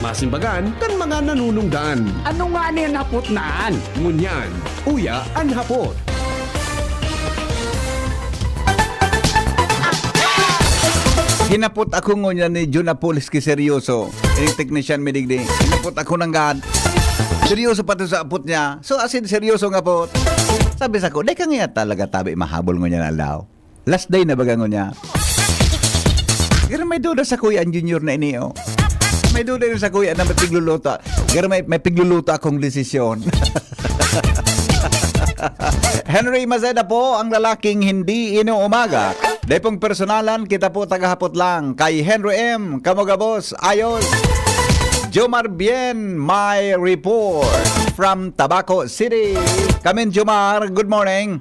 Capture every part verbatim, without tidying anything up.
Masimbagan kan mga nanunungdan. Ano nga ni an hapot na an? Ngunyan, uya an hapot. Hinapot ako ngunyan ni Jun Apolski seryoso. Ining teknisyan mi digdi. Hinapot ako nanggad. Seryoso pa to sa apot niya. So, asin seryoso nga apot. Sabi sa ko, "Dai ka nga talaga tabi mahabol ngunyan aldaw." Last day na baga ngunyan. Pero may duda sa kuya ang junior na ini, oh. May duda rin sa kuya na may pigluluto. Pero may, may pigluluto akong desisyon. Henry Maceda po, ang lalaking hindi inuumaga. Dai pong personalan, kita po tagahapot lang. Kay Henry M, kamo gabos, ayos. Jomar Bien, my report from Tabaco City. Kamin Jomar, good morning.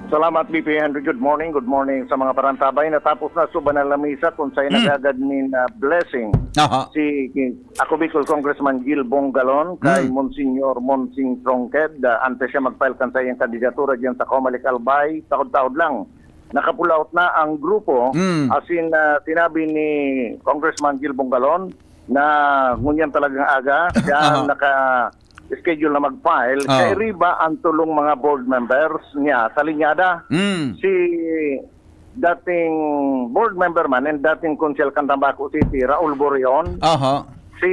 Salamat, B P Henry. Good morning, good morning sa mga parantabay. Natapos na subanan na misa kung sa'yo Hmm. nagagad nin, ah, blessing. Aha. Si, ako Bicol Congressman Gil Bongalon kay Hmm. Monsignor Monsing Trongked, ah, antes siya mag-file kan sa iyang kandidatura diyan sa Comelec Albay, taod-taod lang. Nakapulaot na ang grupo. Hmm. As in, ah, sinabi ni Congressman Gil Bongalon na ngunyan talagang aga siya Aha. naka-schedule na mag-file. Oh. Kay riba ang tulong mga board members niya sa linyada. Hmm. Si dating board member man and dating konsel kan Tabaco City, Raul Borion, Aha. si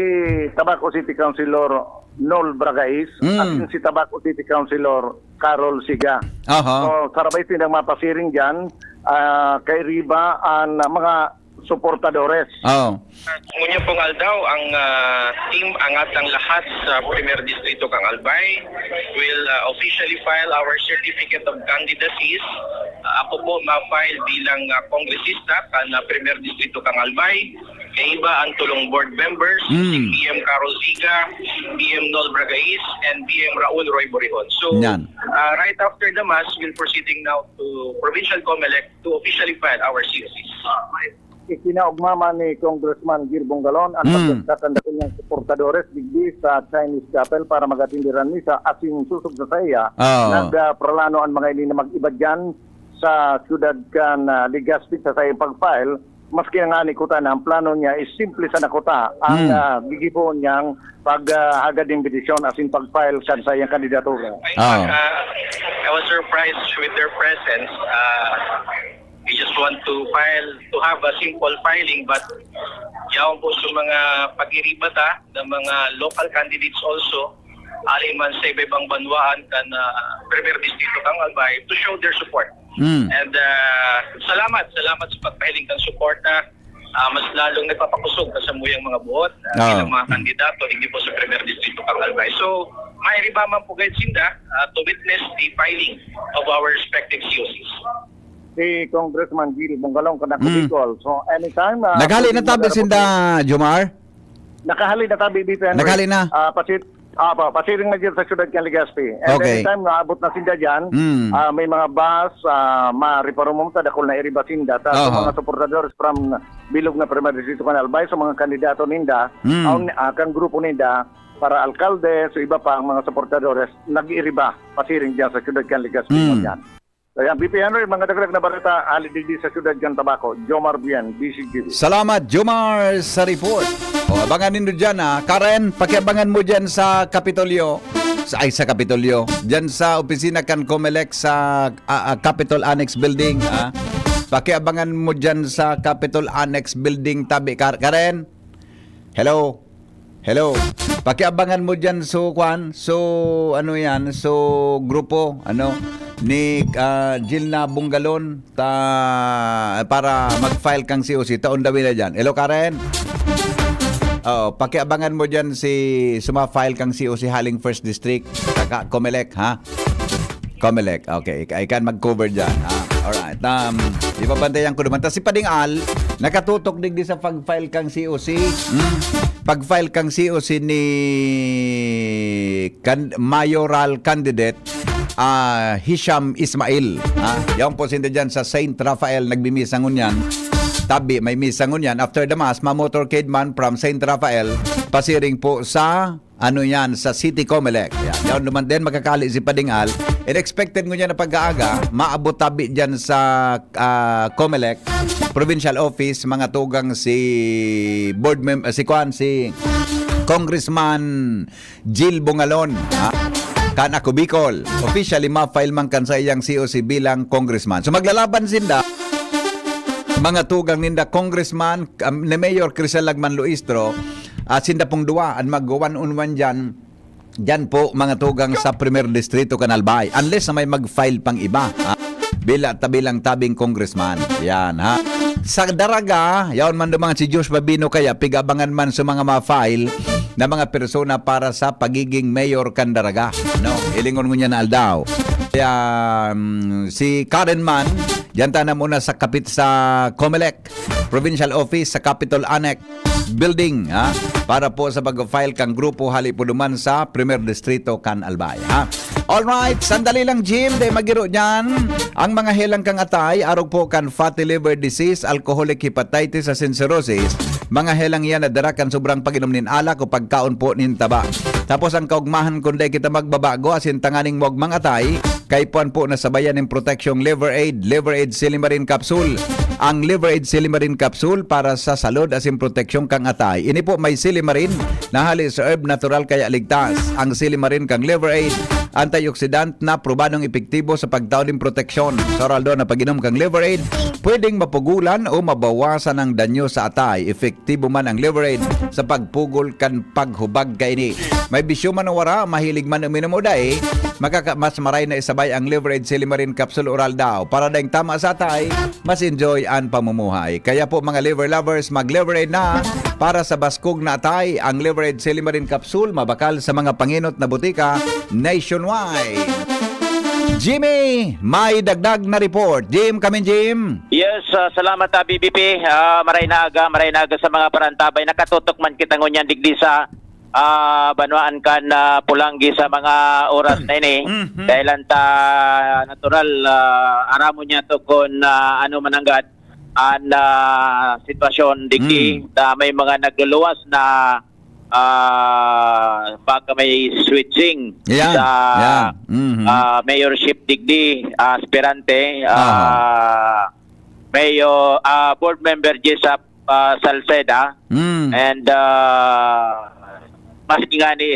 Tabaco City Councilor Nol Bragais, Mm. at si Tabaco City Councilor Carol Siga. Aha. So, sarabay silang mapasiring dyan, ah, kay riba ang mga suportadores. Oh. Ngunyan pong aldaw, ang, ah, Team Angat ang Lahat sa Primer Distrito kan Albay will, ah, officially file our certificate of candidacies. Ah, ako po ma-file bilang, ah, kongresista kan, ah, Primer Distrito kan Albay. Kaiba ang tulong board members, si Yan. P M Carol Ziga, P M Nol Bragais, and P M Raul Roy Borihon. So, Yan. ah, right after the Mass, we'll proceeding now to Provincial Comelec to officially file our C O Cs. Ikinaugma man ni Congressman Gil Bongalon ang Mm. pagkakatanda niyang suportadores digdi sa Chinese Chapel para mag-atindi kan misa asin sosog sa saiya. Oo. Nagpralano an mga ini na mag-iba diyan sa siyudad kan, ah, Legazpi sa saiyang pag-file, maski na ngani kuta na ang plano niya is simple sana kuta ang, Hmm. ah, gigibohon niyang pag, ah, hagad nin petisyon asin pag-file kan saiyang kandidatura. In fact, Oh. ah, I was surprised with their presence. Ah, we just want to file, to have a simple filing, but yaon po sa mga pag-iriba ta, ng mga local candidates also, ali man sa iba-ibang banwaan kan, ah, Primer Distrito kan Albay to show their support. Mm. And, ah, salamat, salamat sa pagpahiling kan suporta. Ah, mas lalong nagpapakusog sa samuyang mga buot, ah, Ah. bilang mga kandidato, hindi po sa Primer Distrito kan Albay. So, mairiba man po gayud sinda, ah, to witness the filing of our respective C O Cs. Si Congressman Gil Bongalon, Canaco, Mm. Bicol. So, anytime, ah, Naghali pwedeng na tabi magharap sinda, po. Jomar? Nakahali na tabi, B P Henry. Naghali na? Ah, pasit-, ah, pa, pasiring na dyan sa siyudad kan Legazpi. And Okay. anytime naabot na sinda dyan, Mm. ah, may mga bus, ah, ma-, riparumom ta, dakul na iriba sinda. Ta, sa Aha. mga suportadores from bilog na Primer Distrito kan Albay, sa mga kandidato ninda, Mm. ang, ah, kang grupo ninda, para alkalde, so iba pa ang mga suportadores, nag-iriba, pasiring dyan sa siyudad kan Legazpi Mm. ngunyan. Kaya, B P Henry, mga dagdag na bareta, hali digdi sa siyudad kan Tabaco, Jomar Bien, D C G V. Salamat, Jomar, sa report. O, abangan nindo dyan, ha. Karen, pakiabangan mo dyan sa Kapitolyo. Sa, ay, sa Kapitolyo. Dyan sa opisina kan Comelec sa, ah, ah, Capitol Annex Building, ha. Pakiabangan mo dyan sa Capitol Annex Building, tabi. Kar-, Karen? Hello? Hello? Pakiabangan mo dyan, so, kwan, so, ano yan, so, grupo, ano, ni, ah, Jilna Bungalon, ta, para mag-file kang C O C, ta on the way na dyan. Hello, Karen? Oo, pakiabangan mo dyan si, suma-file kang C O C haling First District, saka Comelec, ha? Comelec. Okay, ik-, I can mag-cover dyan, ha? Alright. Um, ibabantayan ko naman. Tas si Pading Al, nakatutok digdi sa pag-file kang C O C. Hmm? Pag-file kang C O C ni kan-, mayoral candidate, ah, Hisham Ismail. Ha? Yaon po sinda dyan sa Saint Raphael, nagbimisa ngunyan. Tabi, may misa ngunyan. After the Mass, ma-motorcade man from Saint Raphael, pasiring po sa ano yan, sa City Comelec. Yan. Yan naman din, makakali si Pading Al. And expected ngunyan na pag-aaga, maabot tabi dyan sa, ah, Comelec, provincial office, mga tugang si board mem-, si Kwan, si Congressman Jil Bongalon, ha? Kan Ako Bicol, officially ma-file man kan sa iyang C O C bilang congressman. So, maglalaban sinda, mga tugang ninda, Congressman, um, ni Mayor Crisel Lagman Luistro, at sinda pong duwa, an mag-one on one dyan, dyan po, mga tugang sa Primer Distrito kan Albay. Unless na may mag-file pang iba, ha? Bila, ta-, bilang tabing congressman. Yan, ha? Sa Daraga, yaon man duman si Josh Babino kaya, pigabangan man sa mga ma-file na mga persona para sa pagiging mayor kan Daraga. No? Hilingon ngunyan na aldaw. Kaya, mm, si Karen man, dyan ta na muna sa kapit sa Comelec, Provincial Office, sa Capitol Annex Building, ha? Para po sa pag-file kang grupo hali po duman sa Primer Distrito kan Albay, ha? Alright, sandali lang, Jim, dai magiro dyan. Ang mga helang kang atay, arog po kan fatty liver disease, alcoholic hepatitis, asin cirrhosis, mga helang iyan na dara kan sobrang pag-inom nin alak o pagkaon po nin taba. Tapos ang kaugmahan, kung dai kita magbabago, asin tanganing wag mang atay, kaipuhan po na sabayan nin proteksyong Liver Aid, Liver Aid Silimarin Capsule. Ang Liver Aid Silimarin Capsule para sa salud asin proteksyon kang atay. Ini po may silimarin na hali sa herb, natural kaya ligtas. Ang silimarin kang Liver Aid, antioxidant na probadong epektibo sa pagtao nin proteksyon. Sa oral daw na pag-inom kang Liver Aid, pwedeng mapugulan o mabawasan ang danyo sa atay. Epektibo man ang Liver Aid sa pagpugol kan paghubag kaini. May bisyo man o wara, mahilig man uminom o dai, makaka-, mas maray na isabay ang Liver Aid Silimarin Capsule Oral daw. Para daing tama sa atay, mas enjoy an pamumuhay. Kaya po, mga liver lovers, mag-Liver Aid na para sa baskog na atay. Ang Liver Aid Silimarin Capsule, mabakal sa mga pangenot na botika nationwide. Jimmy, may dagdag na report. Jim, kamin Jim. Yes, ah, salamat, ah, B B P. Ah, maray na aga, maray na aga sa mga parantabay. Nakatutok man kita ngunyan digdi sa, ah, banwaan kan, ah, Polangui sa mga oras na ini. Mhm. Dahil ang ta-, natural, ah, aramon niya to kung, ah, ano mananggad ang, ah, sitwasyon digdi Mm. na may mga nagluluwas na, ah, baka may switching Yan, sa, yan. Mhm. ah, mayorship digdi, ah, aspirante, Aha. ah, mayor, ah, board member Jesap, ah, Salceda. Mm. And, ah, maski nga ni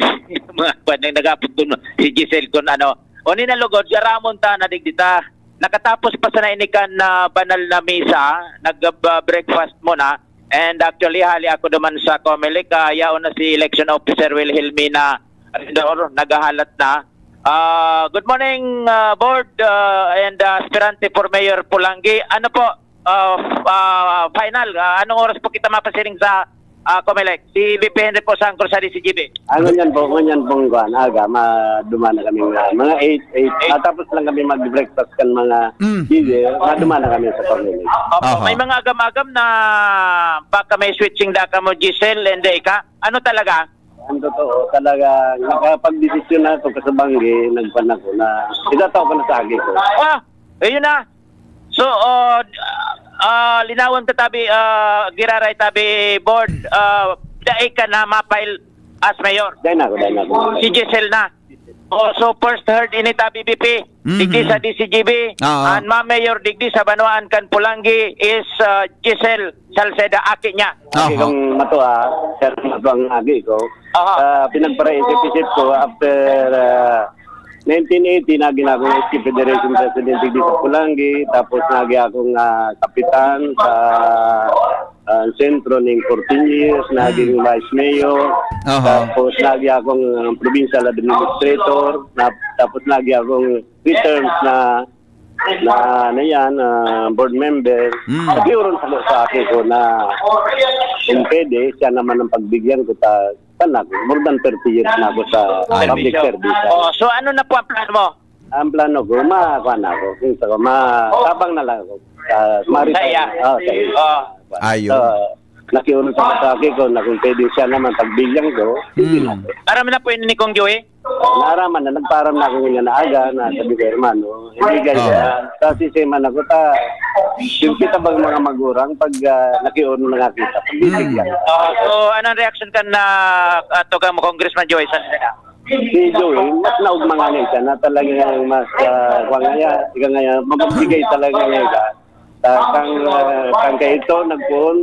mga kwan, nag-apod kun si Giselle kun ano. O ni na lugod, garamon ta na digdi ta. Nakatapos pa sana ini kan, ah, banal na misa, nag, ah, breakfast muna. And actually, hali ako duman sa Comelec, ah, yaon na si election officer Wilhelmina Rendor, naghahalat na. Ah, good morning, ah, board, ah, and, ah, aspirante for Mayor Polangui. Ano po, ah, f-, ah, final, ah, anong oras po kita mapasiring sa, ah, Comelec? Si V P Henry po sa Angkor sa D C G B. Ah, ngunyan po, ngunyan pong kuwan, aga, ma-, duman na kami nga, mga eight, eight. Eight. Matapos lang kami mag-breakfast kan mga Mm. G D, maduman na kami sa Comelec. Opo, Aha. may mga agam-agam na baka may switching da kamo, Giselle, and Ika. Ano talaga? Ang totoo, talaga, nakapagdesisyon na ako kasabanggi, nagpan ako na, itataw ko na sa agi ko. Ah, ayun na. So, oh, ah, linawan ka tabi, ah, giraray tabi board, ah, dai ka na ma-file as mayor. Dai na ako, dai na ako. Si Giselle na. Oh, so first heard ini tabi B P. Mhm. Digdi sa D C G B, Oo. an ma-mayor digdi sa banwaan kan Polangui is, ah, Giselle Salceda, aki niya. Agi Aha. kong matua, sir, matua ang agi ko. Aha. Ah, pinagparaisip-isip ko after, ah, nineteen eighty, naging akong S K Federation President digdi sa Polangui, tapos naging akong, ah, kapitan sa, ah, sentro ning fourteen years, naging Mm. vice mayor, Aha. tapos naging akong, ah, provincial administrator, na, tapos naging akong three terms na, na, na yan, ah, board member. Mm. Siguro sa, sa akin ko na kung pwede, siya naman ang pagbigyan ko ta, tanak, more than thirty years na ako sa Ay. public service. Oh, so ano na po ang plano mo? Ang plano ko, ma-, kuha na ako. Kung sa ko, ma-, tabang na lang ako. Sa, ma-retire. Saya. Oh, saya. Oh. Ayun. So, nakiuno sa akin ko na kung pwede siya naman pagbigyan ko, hindi Hmm. na ako. Aram na po yun ni Kong Joey? Naaraman na, nagpaaram na ako ngunyan na aga, na sabi ko, "Hermano, hindi ganyan." Oo. Sa sisiman ako, ta, yung kita bang mga magurang, pag, ah, nakiuno na nga kita, pagbibigyan. Mm. Ah, so, anong reaction kan, ah, ah, tugang mo, Congressman Joey Salceda? Si Joey, mas naugma nga niya siya na talagang mas, ah, kuwan nga niya, ika nga niya, magbibigay talaga niya siya. Ta-, kang, ah, kang kaito, nagpoon,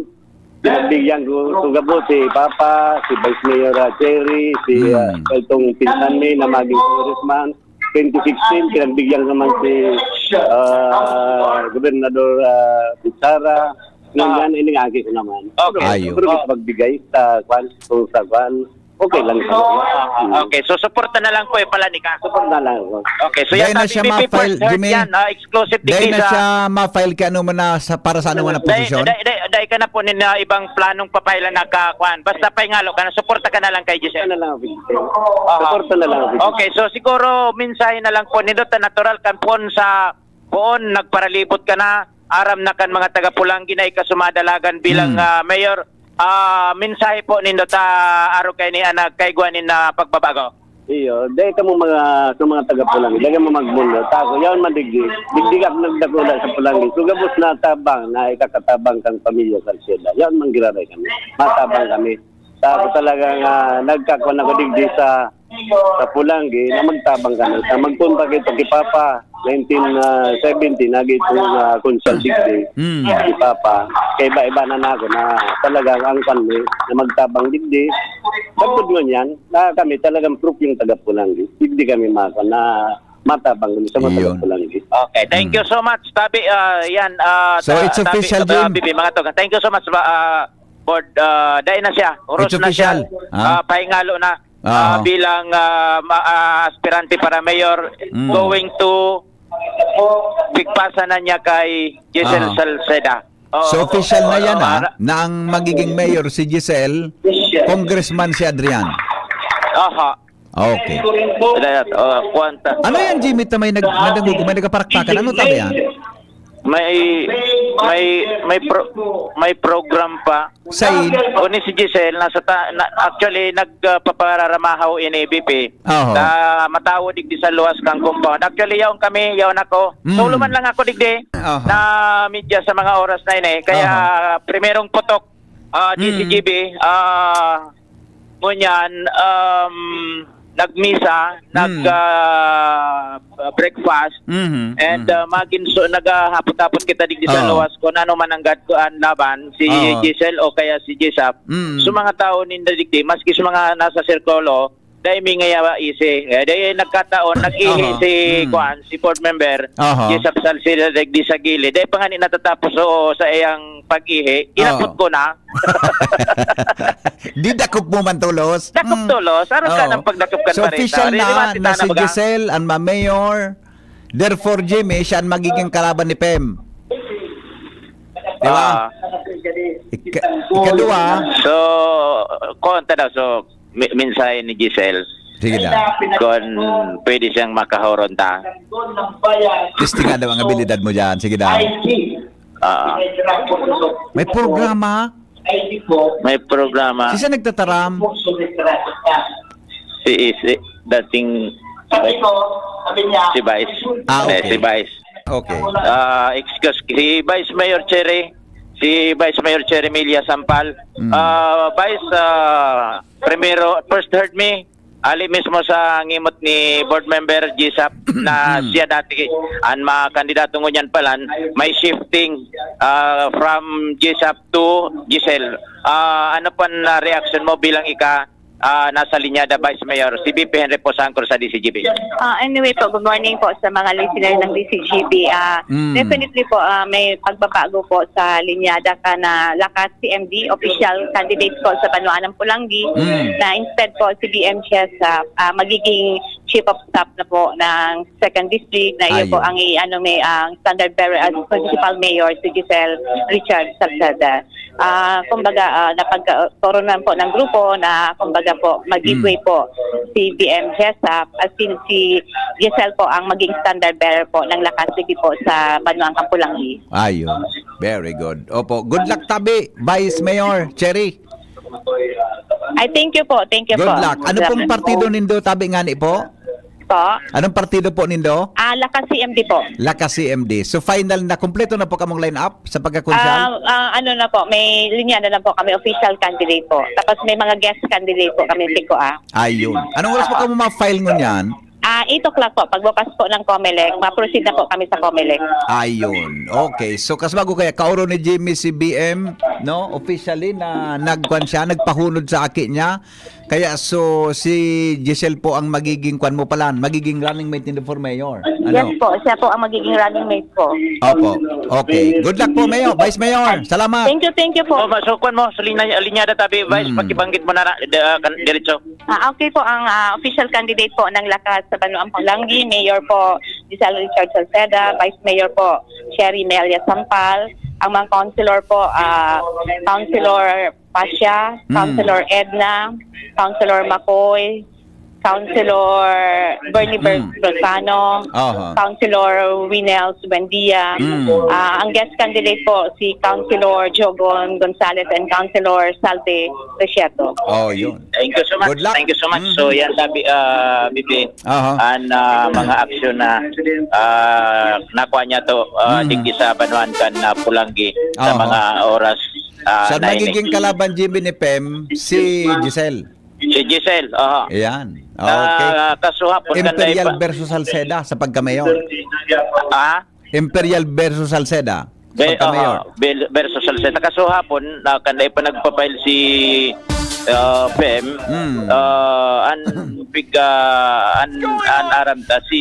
Pinagbigyan ko, ko gabos si Papa, si Vice Mayor, ah, Cherry, si, ah, Hmm. itong pinsan mi na maging congressman. Twenty sixteen, pinagbigyan ko naman si, ah, Gobernador, ah, Bichara. Ngayon, Ah. ini nga, ko naman. Okay. Ayo. Pero may pagbigay sa kwan, kung sa kwan, okay lang. Ah, okay. So, suporta na lang po eh, pala ni ka. Suporta na lang ako. Okay. So, Dahil yan, na sabi siya ni P P ma-file, First Heard Jimmy. yan, ah, exclusive Dahil digdi na sa siya ma-file ka ano man na sa, para sa ano man na Dahil, posisyon? dahil, dahil, dahil ka na po nin, ah, ibang planong papailan na ka, kwan. Basta pahingalo ka na, suporta ka na lang kay Giselle. Suporta na lang ako. Aha. Suporta na lang ako. Okay. So, siguro, mensahe na lang po, nindot na natural kan pon sa poon, nagparalibot ka na, aram na kan mga taga Pulanggi na ika sumadalagan bilang, Hmm. ah, mayor. Ah, mensahe po nindo ta arog kay ni anak kay Guan nin, ah, pagbabago. Iyo, dahil kamo mga, sa mga taga Pulanggi, dahil kamo magmundo, tako, yaon man digdi, digdi ka nagdakula sa Pulanggi. So, gabos na tabang, na ikakatabang kang pamilya Salceda. Yaon man giraray kami. Matabang kami. Tako talaga nga, nagkakuan ako digdi sa sa Pulanggi na magtabang kami. Sa magpunta kay Toki Papa, nineteen seventy, nagitong, ah, konsal digdi, Mm. si Papa. Kaya iba-iba na na ako na talagang ang kami na magtabang digdi. Kapag ngunyan, na kami talagang proof yung taga Pulanggi. Digdi kami maka na matabang kami sa mga taga Iyon. Pulanggi. Okay, thank Mm. you so much, Tabi. Ah, yan, ah, So, ta-, it's Tabi, official, ah, Jim? B B, mga to. Thank you so much, ba, ah, Board. Ah, dai na siya. Uros It's na siya. official. Ah. Ah, pahingalo na. Oo. Ah, bilang, ah, ma-, ah, aspirante para mayor, Mm. going to pigpasan na niya kay Giselle Aha. Salceda. Oo, So, official na oo, yan, oo, ah, ara- na ang magiging mayor si Giselle, congressman si Adrian. Aha. Okay. Dayat, oh, kwanta. Ano yan, Jimmy? Ta may nag-, nadangog, may nagkaparakpakan. Ano tabi yan? May, may, may pro-, may program pa. Sain? O ni si Giselle, nasa ta-, na, actually, nagpapararamahaw ini B P. Oho. Sa matawo digdi sa luwas kang compound. Actually, yaon kami, yaon ako. Mm. Sulo man lang ako digdi Oho. na media sa mga oras na ini. Kaya, Oho. primerong putok, ah, Mm. D C G B, ah, ngunyan, um, nagmisa, nag, Mm. ah, breakfast, Mhm, and, mhm. ah, magin-, so, naghahapot-hapot kita digdi sa Oo. luwas kung ano man ang gad ko ang laban, si Oo. Giselle o kaya si Gisap. Mm. So, mga tao ninda digdi, maski sa mga nasa sirkulo, dai mi ngaya isi. Eh, dai nagkataon, nag-ihi Aha. si, Mm. kuan, si board member, Aha. Gisap Salceda, digdi sa gilid. Dai pa nga ni natatapos, oo, sa iyang pag-ihi. Ginapot Oo. ko na. Di dakop mo man tolos. Dakop Mm. tolos. Aram ka Oo. ng pagdakop kan So, bareta. Official Di, di ba, na, si na Tana si baga? Giselle, ang ma-mayor. Therefore, Jimmy, siya ang magiging kalaban ni Pem. Di ba? Ah. Ika-, ikadua. So, konta daw. So, mi-, mensahe ni Giselle. Sige daw. Kung pwede siyang makahoron ta. Testingan daw ang abilidad mo dyan. Sige daw. Ah. May programa. May programa. Sisa nagtataram? Si, si, dating si Vice. Ah, Eh, okay. si Vice. Okay. Ah, excuse, si Vice Mayor Cherry, si Vice Mayor Cherry Milla Sampal. Mm. Ah, Vice, ah, primero, first heard me, ali mismo sa ngimot ni Board Member Gisap na Mm. siya dati ang mga kandidato ngunyan palan, may shifting, ah, from Gisap to Giselle. Ah, ano pan, ah, reaction mo bilang ika, ah, nasa linyada, Vice Mayor? Si V P Henry po sa anchor sa D C G B. Ah, anyway po, good morning po sa mga listener ng D C G B. Ah, Mm. definitely po, ah, may pagbabago po sa linyada ka na lakas C M D, official candidate po sa Banwaan ng Pulanggi, Mm. na instead po si B M Chesa, ah, magiging chief of staff na po ng second district, na iyo Ayun. po ang i-, ano, may, ang standard bearer as municipal mayor, si Giselle Richard Salceda. Ah, kumbaga, ah, napagkatoronan po ng grupo na, kumbaga po, mag-give Mm. way po si B M Jessup, as in si Giselle po ang maging standard bearer po ng Lakas City po sa Banwang Kampulanggi. Ayun. Very good. Opo. Good luck, tabi, Vice Mayor Cherry. Ay, thank you po. Thank you Good po. luck. Ano pong Salamat. partido nindo, tabi ngani po? Po? Anong partido po nindo? Ah, Lakas C M D po. Lakas C M D. So, final na, kompleto na po kamong line-up sa pagkakonsyal? Ah, ah, ano na po, may linya na lang po kami, official candidate po. Tapos may mga guest candidate po kami, siko, ah. Ayun. Anong oras po kamo ma-file ngunyan? Ah, eight o'clock po, pagbukas po ng Comelec, ma-proceed na po kami sa Comelec. Ayun. Okay. So, kasbago kaya, kaoro ni Jimmy si B M, no? Officially na nagkwan siya, nagpahunod sa aki niya. Kaya so, si Giselle po ang magiging kwan mo pala, magiging running mate ni for mayor. Ano? Yes po, siya po ang magiging running mate po. Opo. Okay. Good luck po, Mayor. Vice Mayor, salamat. Thank you, thank you po. Oh, masukon mo sa linya, linyada tabi, Vice, Mm. pakibanggit mo na, na de- ah, kan- diretso. Ah, okay po, ang ah, official candidate po ng Lakas sa Banwang Polangui, Mayor po Giselle Richard Salceda, Vice Mayor po Sherry Melia Sampal, ang mga councilor po, ah, Councilor Pasha, Mm. Councilor Edna, Councilor Macoy, Councilor Bernie Ber- Mm. Brosano, Aha. Councilor Winels Buendia, Mm. ah, ang guest candidate po si Councilor Jogon Gonzales and Councilor Salve Resiato. Oh, yun. Thank you so much. Good luck. Thank you so much. Mm. So, yan tabi, ah, B B. Aha. An ah, mga aksyon na ah, nakuha niya to ah, Mm. digdi sa Banwaan kan ah, Polangui sa Aha. mga oras ah, Sa na ini. magiging kalaban, Jimmy, ni Pem, si Giselle. Si Giselle, oho. Ayan. Okay. Ah, kasuhapon kan Imperial dai pa- versus Salceda sa pagkamayor. Ah? Imperial versus Salceda sa Be, pagkamayor. Oho, Bel- versus Salceda. Kasuhapon, na kanday pa nagpa-file si ah, Pem, Mm. ah, an big ah, an, an aram ta si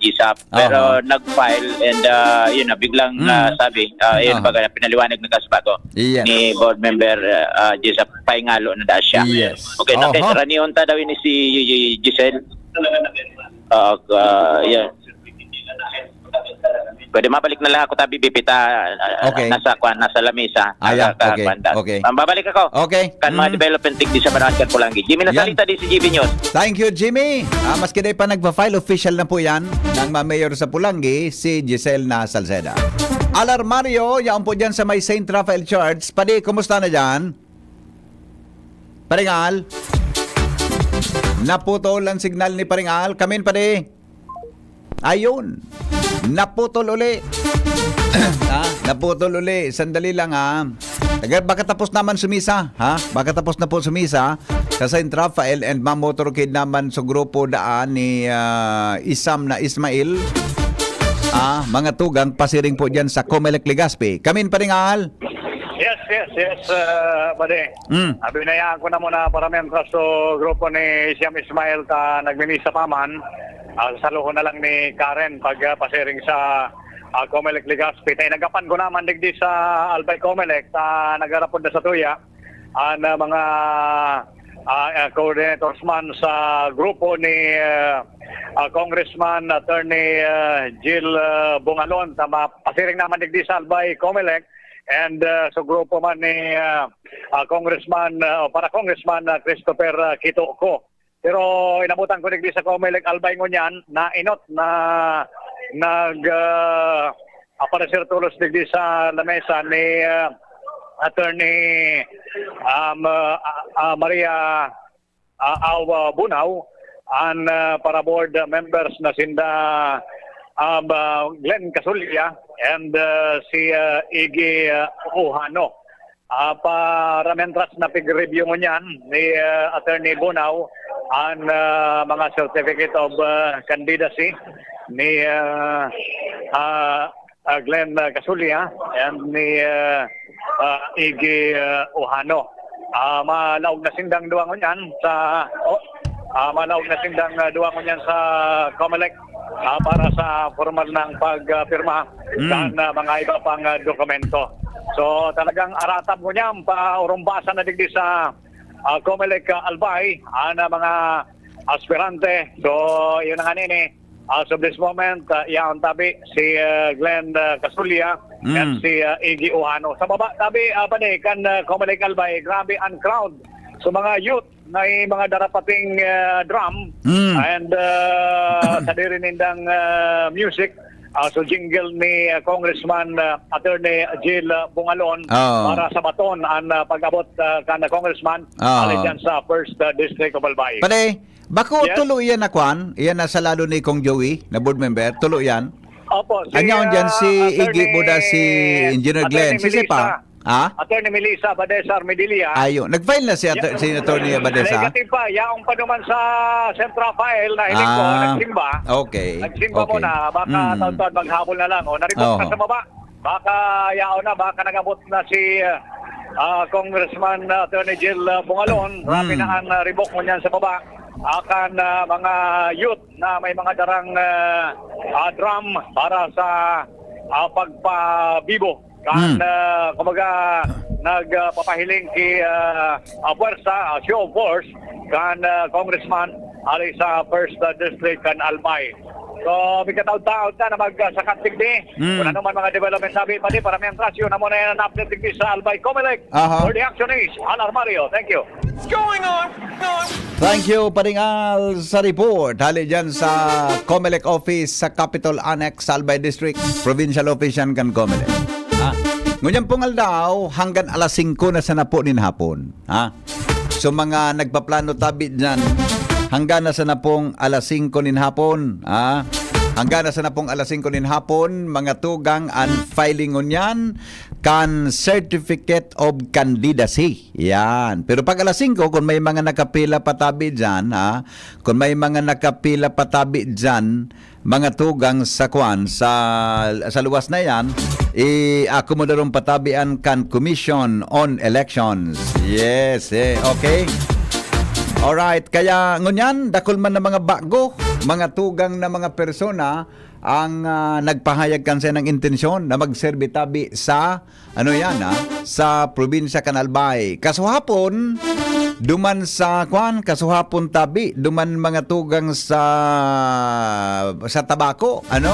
Giselle. Pero Aha. nag-file and ah, yun na, biglang Mm. ah, sabi, ah, yun, Aha. baga, pinaliwanag na kasbago Yes. ni board member ah, Giselle, pahingalo na da siya. Yes. Okay, Aha. okay. Ranihon ta daw ini si Giselle. Ah, ah, yeah. Pwede mabalik na lang ako tabi, Bipita. Ah, Okay. Nasa, kwan, nasa lamesa. Ah, yeah. Nasa, Okay. kwan, da. Okay. Ah, babalik ako. Okay. Kan mga Mhm. development digdi sa Banwaan kan Polangui. Jimmy Yan. Nasalita, D C G B News. Thank you, Jimmy. Ah, maski di pa nagpa-file, official na po yan ng mga mayor sa Polangui, si Giselle na Salceda. Alarmario, yaon po dyan sa may Saint Raphael Church. Padi, kumusta na dyan? Paringal? Naputol ang signal ni Paringal. Kamin, padi? Ayun. Naputol uli. Ha? Naputol uli. Sandali lang, ha. Taga, baka tapos naman sumisa, ha? Baka tapos na po sumisa sa Saint Raphael and mamotorcade naman sa grupo daan ni ah, Isam na Ismail. Ah, mga tugang pasiring po dyan sa Comelec Legazpi. Kamin, Paringal? Yes, yes, yes, uh, buddy. Mm. Abinayaan ko na muna para mientras so grupo ni Siam Ismail ta nagmimisa pa man. Ah, saluhon na lang ni Karen pag ah, pasiring sa ah, Comelec Legazpi. Tay nagapan ko naman digdi sa Albay Comelec ta nagarapod na sa tuya. An ah, mga ah, ah, coordinators man sa grupo ni ah, ah, Congressman Attorney ah, Jill ah, Bungalon ta mapasiring naman digdi sa Albay Comelec. And uh, sa grupo man ni uh, uh, Congressman uh, o para Congressman uh, Christopher uh, Quitoco. Pero inabutan ko digdi sa Comelec Albay ngunyan, nainot na nag uh, aparecer tolos digdi sa lamesa ni uh, Attorney um, uh, uh, Maria uh, Awa Bunao, an uh, para board members na sinda um, uh, Glenn Casulia and uh, si uh, Iggy uh, Ohano. Uh, para mentras na pig-review ngunyan ni uh, Attorney Bunao an uh, mga certificate of uh, candidacy ni uh, uh, uh, Glenn uh, Casulia and ni uh, uh, Iggy uh, Ohano. Uh, malaog na sindang duwa ngunyan sa oh, uh, malaog na sindang uh, duwa ngunyan sa Comelec uh, para sa formal ng pagpirma Mm. kan uh, mga iba pang uh, dokumento. So talagang aratab ngunyan pa urumbasan na digdi sa uh, Comelec uh, Albay ang uh, mga aspirante. So yun na nga nini. As of this moment, uh, yaon tabi si uh, Glenn uh, Casulia Mm. at si uh, Iggy Ohano. Sa baba tabi, uh, pwede kan uh, Comelec Albay, grabe ang crowd. So mga youth na mga darapating uh, drum Mm. and uh, sa diri nindang uh, music. Uh, so jingle ni uh, Congressman uh, Attorney Jill uh, Bungalon Oo. para sa baton ang uh, pag-abot uh, kan Congressman Oo. ali dyan sa First uh, District of Albay. Padi, bako Yes. tulo iyan na kwan? Iyan na sa lalo ni Kong Joey, na board member? Tulo iyan? Opo, si, Anyaon dyan si ah, Iggy Attorney Buda, si Engineer Glenn. Attorney Sisay pa? Melissa. Ah? Attorney Melissa Abadesa Armedilla. Ayo. Nag-file na si, Ator- si Attorney Abadesa? Negative pa. Yaong pa naman sa Central File na hiling ko, Ah, nagsimba. okay. Nagsimba Okay. muna. Baka Mm. taon-taon maghapon na lang. O, na-revoke na Oo. sa baba. Baka yaon na. Baka nag-abot na si ah, Congressman ah, Attorney Jill ah, Bungalon. Grabe Mm. na ang ah, revoke mo niyan sa baba. Akan ah, mga youth na may mga darang ah, ah, drum para sa ah, pagpabibo. Kan, Hmm. ah, kumbaga, nagpapahiling ki ah, ah, puwersa, ah, show of force, kan ah, Congressman, ari sa First ah, District, kan Albay. So, may kataod-taod na na magsakat digdi. Hmm. Kung ano man mga development sabi, pati para may antrasyo na muna yan ang update digdi sa Albay. Comelec, Aha. for the action is, Al Armario. Thank you. What's going on? Thank you, Paring Al, sa report. Hali dyan sa Comelec office sa Capitol Annex, Albay District. Provincial office yan kan Comelec. Ha? Ngunyan pong aldaw, hanggang alas singko na sa napo nin hapon. Ha? So, mga nagpaplano tabi dyan, hanggang na sa napong alas singko nin hapon. Ha? Hanggang na sa napong alas singko nin hapon, mga tugang an filing ngunyan kan Certificate of Candidacy. Yan. Pero pag alas singko, kung may mga nakapila patabi dyan, ha? Kung may mga nakapila patabi dyan, mga tugang sa kwan, sa, sa luwas na yan, i-akomodaron patabian kan Commission on Elections. Yes, eh, okay. Alright, kaya ngunyan, dakul man na mga bago, mga tugang na mga persona, ang ah, nagpahayag kan sayan ng intensyon na magserbi tabi sa, ano yan, ah, sa probinsya kan Albay. Kasuhapon, duman sa, kwan, kasuhapon tabi, duman mga tugang sa, sa Tabaco, ano?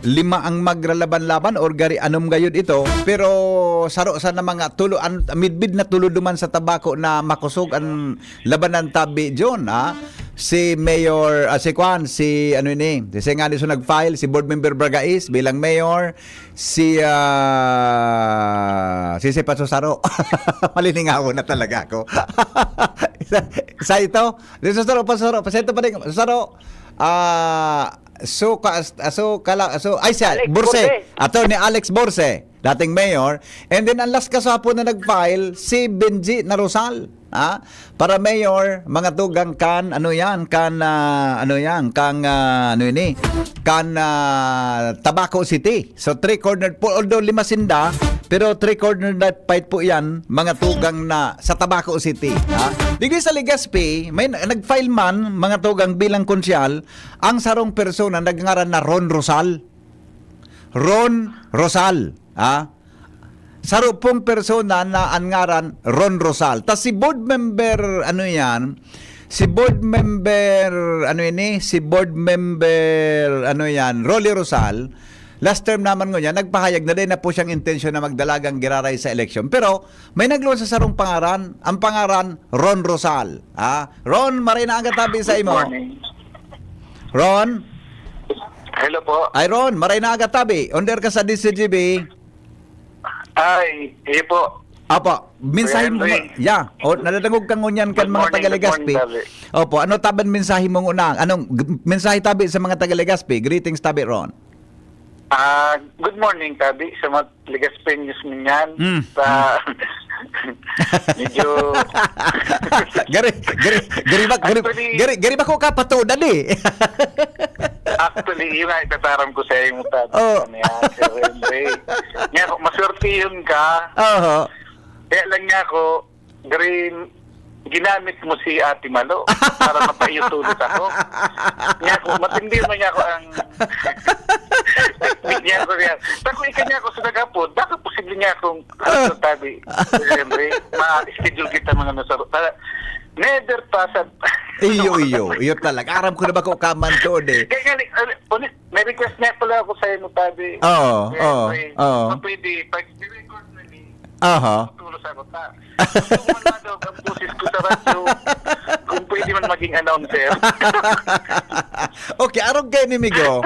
Lima ang magralaban-laban or gari anom gayud ito, pero saro sana mga tulo, an, midbid na tulo duman sa Tabaco na makosog an labanan tabi, John, ha? Si Mayor, ah, si Kwan, si ano ini, si nga so nag-file, si Board Member Bragais bilang mayor, si, ah, si, si Paso Saro. Malilingawon na talaga ako. Isa, isa ito, si Saro, Paso Saro, pasento pa rin, Saro, ah, so, ka, so, kala, so, ay, siya, Alex Borse, Borse. Attorney Alex Borse, dating mayor, and then ang last kasapon na nag-file, si Benji Narosal. Ha? Para mayor, mga tugang kan, ano yan, kan, ah, ano yan, kan, ah, ano ini, kan, ah, Tabaco City. So, three-cornered po, although lima sinda, pero three-cornered na fight po yan, mga tugang na sa Tabaco City. Ha? Digdi sa Legazpi, may na- nag-file man, mga tugang bilang konsyal, ang sarong persona nagngaran na Ron Rosal. Ron Rosal. Ha? Saro pong persona na an ngaran Ron Rosal. Tas si board member, ano yan? Si board member, ano ini? Si board member, ano yan? Rolly Rosal. Last term naman ngunyan, nagpahayag na din na po siyang intensyon na magdalagang giraray sa eleksyon. Pero may nagluwas sa sarong pangaran, ang pangaran Ron Rosal. Ha? Ron, maray na aga tabi sa Good imo. morning. Ron? Hello po. Ay, Ron, maray na aga tabi. Under ka sa D C G B. Ay, iyo po. Apo, mensahe Kuya mo Henry. nga. Yeah. O, nadadangog ka ngunyan kan Good mga morning, taga good Legazpi. morning, tabi. Opo, ano taban mensahe mo nguna? Anong g- mensahe tabi sa mga taga Legazpi? Greetings tabi, Ron. Ah, good morning, tabi, sa mga Legazpeños ninyan. Mm. Sa medyo Gari, gari, gari ba, gari, Actually gari, gari ba ko kapatodan eh? Actually, yun nga itataram ko sa iyo, tabi. Oh. Ano yan, Sir Henry? Nga, maswertihon ka. Oho. Kaya lang nga ako, Green, ginamit mo si Ate Malo para mapaiyo tulos ako. Niya ako, matindi mo niya ako ang niya ako niya. Tako ika niya ako sa nagapod, baka posible niya akong Ah. ano tabi. Siyempre, ma-schedule kita mga nasaro. Para, never pa sa Iyo, iyo. Iyo talaga. Aram ko na ba kung kaman to, de? Kaya nga, ni- ano, ulit, may request niya pala ako sa iyo, tabi. Oo, Siyempre, oo, oo. Kung pwede, pag record na ni Aha. Tulos ako ta. Gusto ko man madog ang boses ko sa radyo. Kung pwede man maging announcer. Okay, arog kayo ni Migo.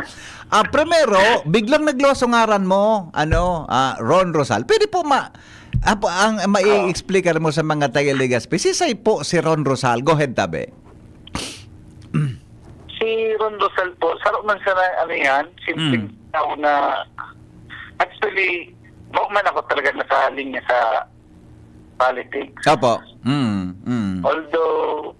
Ah, primero, biglang nagluwas ang ngaran mo, ano, ah, Ron Rosal. Pwede po ma-, ah, po, ang mai-explica mo sa mga taga Legazpi, si Say po si Ron Rosal. Go ahead, tabi. Si Ron Rosal po, saro man sa na, ano yan, simpleng Mm. tao na, actually, Bako man ako talaga nakalinya sa politics. Opo. Mm, mm. Although,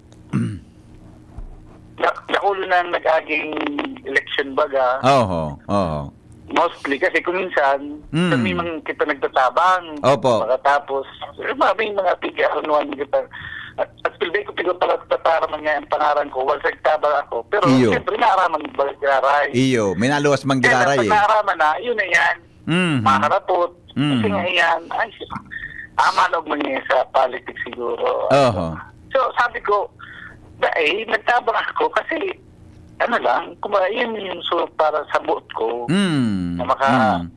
dak-, dakulo na ang nag-aging election baga. Oho, oho. Mostly kasi kung minsan, Mm. kami man kita nagtatabang. Opo. Pagkatapos, eh, ma-, may mga piga-anuhan kita. At, at pildi ko, piga pala tatara man nga ang pangaran ko, once nagtabang ako. Pero, Iyo. siyempre, naaraman mo ba, Garay? Iyo, may naluwas mang Kaya giraray pag eh. naaraman na, yun na yan. Mhm. Maharapot. Kasi Mhm. nga yan, ay, ah, manog man niya sa politics siguro. Oho. So, sabi ko, da-, eh, nagtabang ako kasi, ano lang, kumbaga, yun yung so, para sa buot ko, Mm. na maka-, Mm.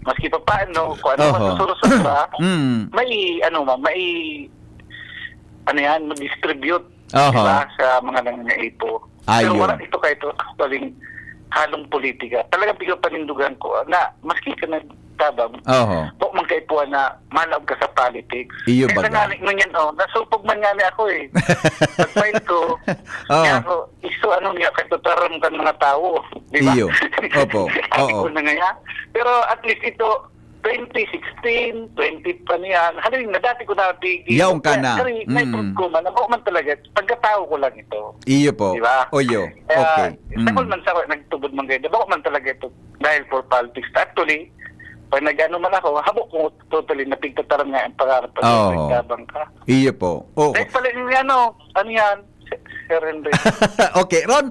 maski pa paano, kung ano Oho. man susurusura, Mm. may, ano man, may, ano yan, mag-distribute, Oho. di ba, sa mga nangangaipo. Pero Ayun. wala ito kahit actually halong politika. Talagang pigapanindugan ko na maski ka nagtabang, Oho. wa man kaipuhan na malaog ka sa politics. Iyo Kaya baga. nga ni, ngunyan, oh, nasupog man nga ni ako eh. Pag-file ko, Oo. kaya ako, iso ano niya, kay tutaram kan mga tao. Di ba? Iyo. Opo. Sabi Oo. ko na nga yan. Pero at least ito, twenty sixteen, twenty pa niyan. Halimbawa, dati ko na pigi. Yaon ka Kaya, na. kaya, may Mm. proof ko man, ako man talaga, pagkatao ko lang ito. Iyo po. Di ba? Oyo. Kaya, Okay. Mm. sakol man sa nagtubod man kayo, di ba? Ako man talaga ito, dahil for politics. Actually, pag nag-ano man ako, habo ko totally, napigtataram nga ang pangarap pag Oo. nagtabang ka. Iyo po. Oo. Dahil pala yung ano, ano yan, Sir Henry. Okay, Ron,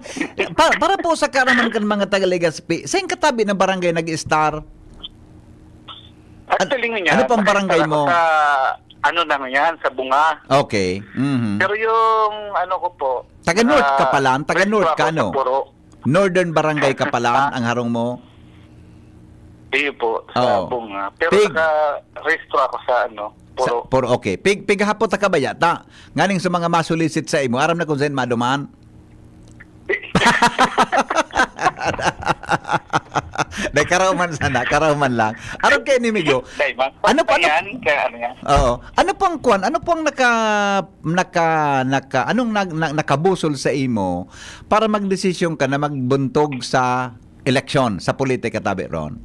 pa-, para po sa kaaraman kan mga taga Legazpi, sain katabi na barangay nag-start? Actually, An-, nga, ano pang barangay nakita mo? Sa, ano na nga yan, sa Bunga. Okay. Mhm. Pero yung, ano ko po, Taga North ah, Kapalan? Taga North ako ka, sa no? Puro. Northern Barangay Kapalan Ah. ang harong mo? Iyo po, sa Oo. Bunga. Pero Pig. naka-rehistro ako sa, ano, Sa Puro. Puro, okay. Pig-, pighapot ta ka ba yata? Nganing sa mga masulisit sa imo, aram na kung saan maduman? Dai, karaw man sana, karaw man lang. Aram kay ni Migo, Dai, ma-, ano pa, ano yan? Kaya ano yan? Oo. Ano pang kwan? Ano pang naka-, naka-, naka-, anong nag-, na-, nakabusol sa imo para magdesisyon ka na magbuntog sa eleksyon, sa politika, tabi, Ron?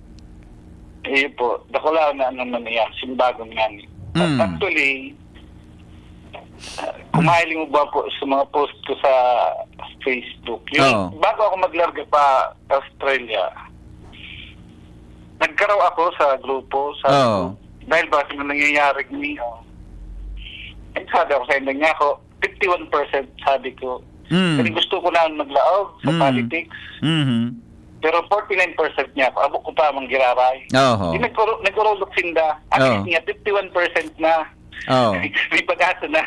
Iyo po, dakula na ano man niya, simbagon nga ni. Mm. Actually, ah, kung mahiling mo ba po sa mga post ko sa Facebook, yung Oo. bago ako maglarga pa Australia, nagkaraw ako sa grupo, sabi Oo. ko, dahil ba sa nangyayari niyo? Ay, sabi ako sa inyo niya ako, fifty-one percent, sabi ko. Mm. Kasi gusto ko na maglaog sa Mm. politics. Mhm. Pero forty-nine percent niya ako, abo ko pa mang giraray. Oho. Di nagkuro-, nagkurulok sinda. At Oo. least niya, fifty-one percent na. Oo. May pag-asa na.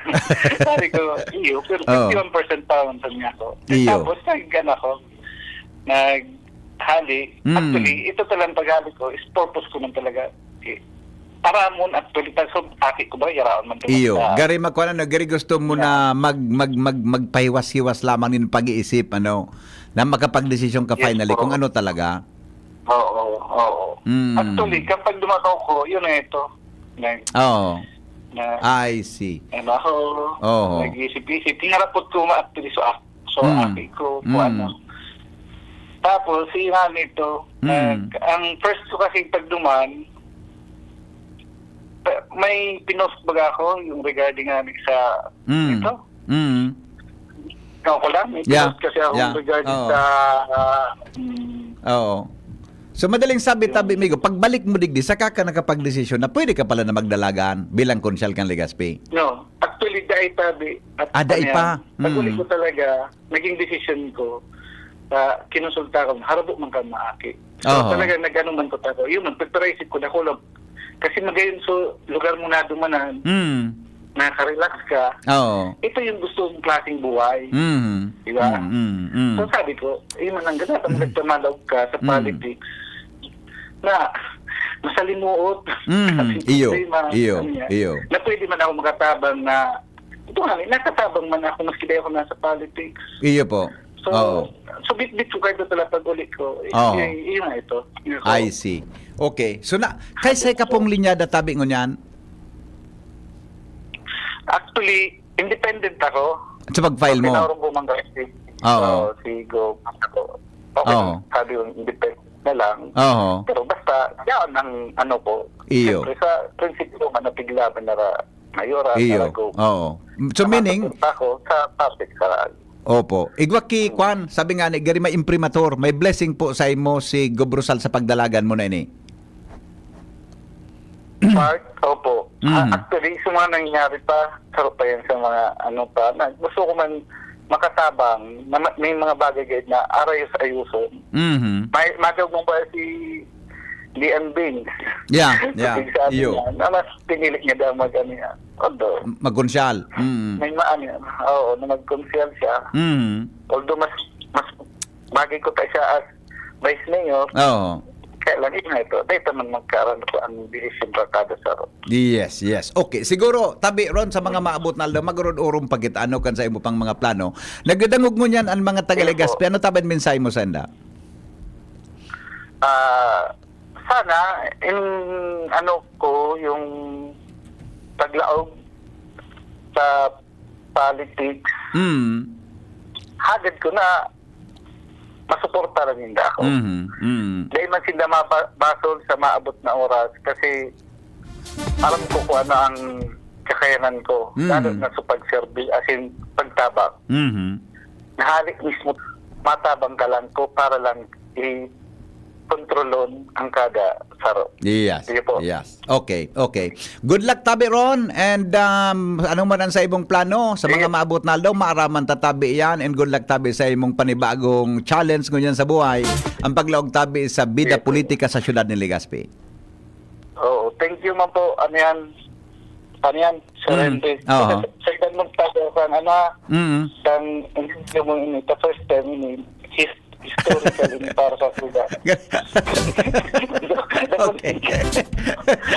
Sabi ko, "Iyo, pero Oo. fifty-one percent pa man sa niya ako." Iyo. Tapos, nag-, ano ako, nag-, hali. Mm. Actually, ito talagang paghali ko is purpose ko man talaga. Eh, para mo na actually, ta-, so, aki ko ba, yaraon man to Iyo, sa gari makuha na, no? Gari gusto mo Yeah. na mag-, mag-, mag-, magpahiwas-hiwas lamang nin pag-iisip, ano, na makapagdesisyon ka Yes finally po. kung ano talaga. Oo, oo. Mm. Actually, kapag dumataw ko, yun na ito. Na, Oo. na, I see. ano ako, Oo. nag-iisip-isip. Hinarapot ko ma-, actually, so, ah, So, Mm. aki ko, kung Mm. ano. Tapos, si Mami to, Mm. nag-, ang first ko kasing pagduman, pa-, may pinost baga ako, yung regarding nga sa, Mm. ito. Mm. Ako lang, may Yeah. pinost kasi akong Yeah. regarding Oo. sa, ah, mm. Oo. So, madaling sabi, Yung tabi, Migo, pagbalik mo digdi, saka ka nakapagdesisyon na pwede ka pala na magdalagan bilang konsyal kan Legazpi? No. Actually, dai pa, bi-, at Ah, dai ano pa? yan, pag-uli Mm. ko talaga, naging desisyon ko, ah, kinonsulta ko, harabo man kan maaki. So, Oho. talaga, nag-ano man ko tako. Yun, nagpagparaisip ko, dakula. Kasi magayon so lugar mo nadumanan, Mm. nakaka-relax ka. Oo. Ito yung gusto mong klaseng buhay. Mm. Di ba? Mm, mm, mm. So, sabi ko, yun man ang ganap, ang Mm. nagpamalaog ka sa Mm. politics na masalimuot. Mm, Kasi iyo, problema, iyo, ano yan, iyo. na pwede man ako makatabang na, ito nga, nakatabang man ako, maski di ako nasa politics. Iyo po. So, Oo. so bitbit ko kayo talaga pag-uli ko. Eh, Oo. eh, yun nga ito. Yun ko. I see. Okay. So, na, kay sa ikapong linyada, tabi ngunyan? Actually, independent ako. Sa pag-file mo? Pinaurong ko man kasi. Oo. So, si Go, ako. Okay, Oo. sabi ko, independent na lang. Oo. Pero basta, yan ang ano ko. Iyo. Siyempre, sa prinsipyo man, napiglaban na ra, Mayora, Iyo. Tarago. Oo. So, meaning, Nakapunta ako sa topic sa Opo. Igwa ki, kwan, sabi nga ni, gari may imprimatur, may blessing po sa imo si Gob Rosal sa pagdalagan mo na ini. Part, opo. Mhm. Ah, actually, sa mga nangyayari pa, saro pa yan sa mga ano pa, na gusto ko man makatabang na ma-, may mga bagay gayud na arayos-ayoson. Mhm. May, madagong ba si Lian Beans? Yeah, yeah. Sabi Iyo. Niya, na mas pinili niya daw mag ano yan. Although, Magkonsyal. Mm. May maano yan. Oo, na magkonsyal siya. Mm. Although mas, mas bagay ko pa siya as vice mayor, Oo. Kaya lang, yun nga ito. Dahil naman magkaroon ko ang desisyon tratado sa ro. Yes, yes. Okay. Siguro, tabi ron sa mga maabot na aldaw, magurod-urong pa kita, ano kan sa imo pang mga plano. Nagdadangog mo niyan ang mga taga Legazpi. Ano tabi ang mensahe mo sa anda? Ah, sana, in, ano ko, yung paglaog sa politics, Mm. hagad ko na masuporta lang ninda ako. Mhm. Mm. Dahil man sinda mabasol sa maabot na oras kasi alam ko kung ano ang kakayanan ko, Mm. lalo na sa pagserbi, as in, pagtabang. Mhm. Nahalik mismo, matabang ka lang ko para lang i-kontrolon ang kada saro. Yes. Sige po. Yes. Okay, okay. Good luck tabi ron, and, um, ano man ang sa imong plano sa mga Sige. maabot na aldaw, maaraman ta tabi yan, and good luck tabi sa imong panibagong challenge ngunyan sa buhay, ang paglaog tabi sa bida Sige po. politika sa siyudad ni Legazpi. Oo, thank you man po. Ano yan? Ano yan? Sir Mm. Henry. Oo. Sa, sa edad mong tayo, kan, ano, Mm. kan, hindi mo ini, the first time ini, his-, historical ini para sa sila. Okay.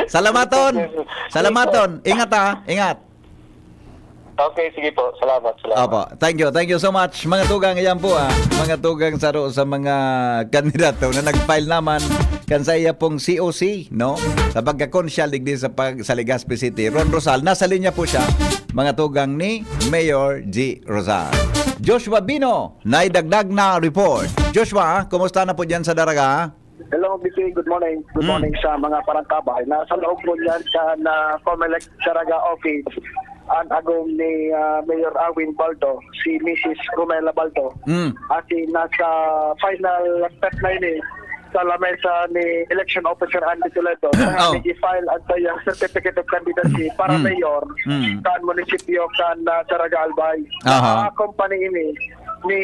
Salamaton. Salamaton. Ingat, ha. Ingat. Okay, sige po. Salamat, salamat. Opo. Thank you. Thank you so much. Mga tugang, iyan po, ah. Mga tugang saro sa mga kandidato na nag-file naman kan sa iya pong C O C, no? Sa pagkakonsyal digdi sa pag-, sa Legazpi City. Ron Rosal, nasa linya po siya. Mga tugang ni Mayor G Rosal. Joshua Bino, naidagdag na report. Joshua, kumusta na po diyan sa Daraga? Hello, B P. Good morning. Good Mm. morning sa mga parangkabay. Nasa loob po niyan sa na Comelec Daraga office, ang agom ni, ah, Mayor Awin Baldo, si Missus Romela Baldo. Mm. At si nasa final step na ini sa lamesa ni Election Officer Andy Toledo. Oh. Kaya i-file ang kanyang certificate of candidacy para Mm. mayor Mm. kan munisipyo kan, ah, Daraga Albay. Aha. Ang company ini ni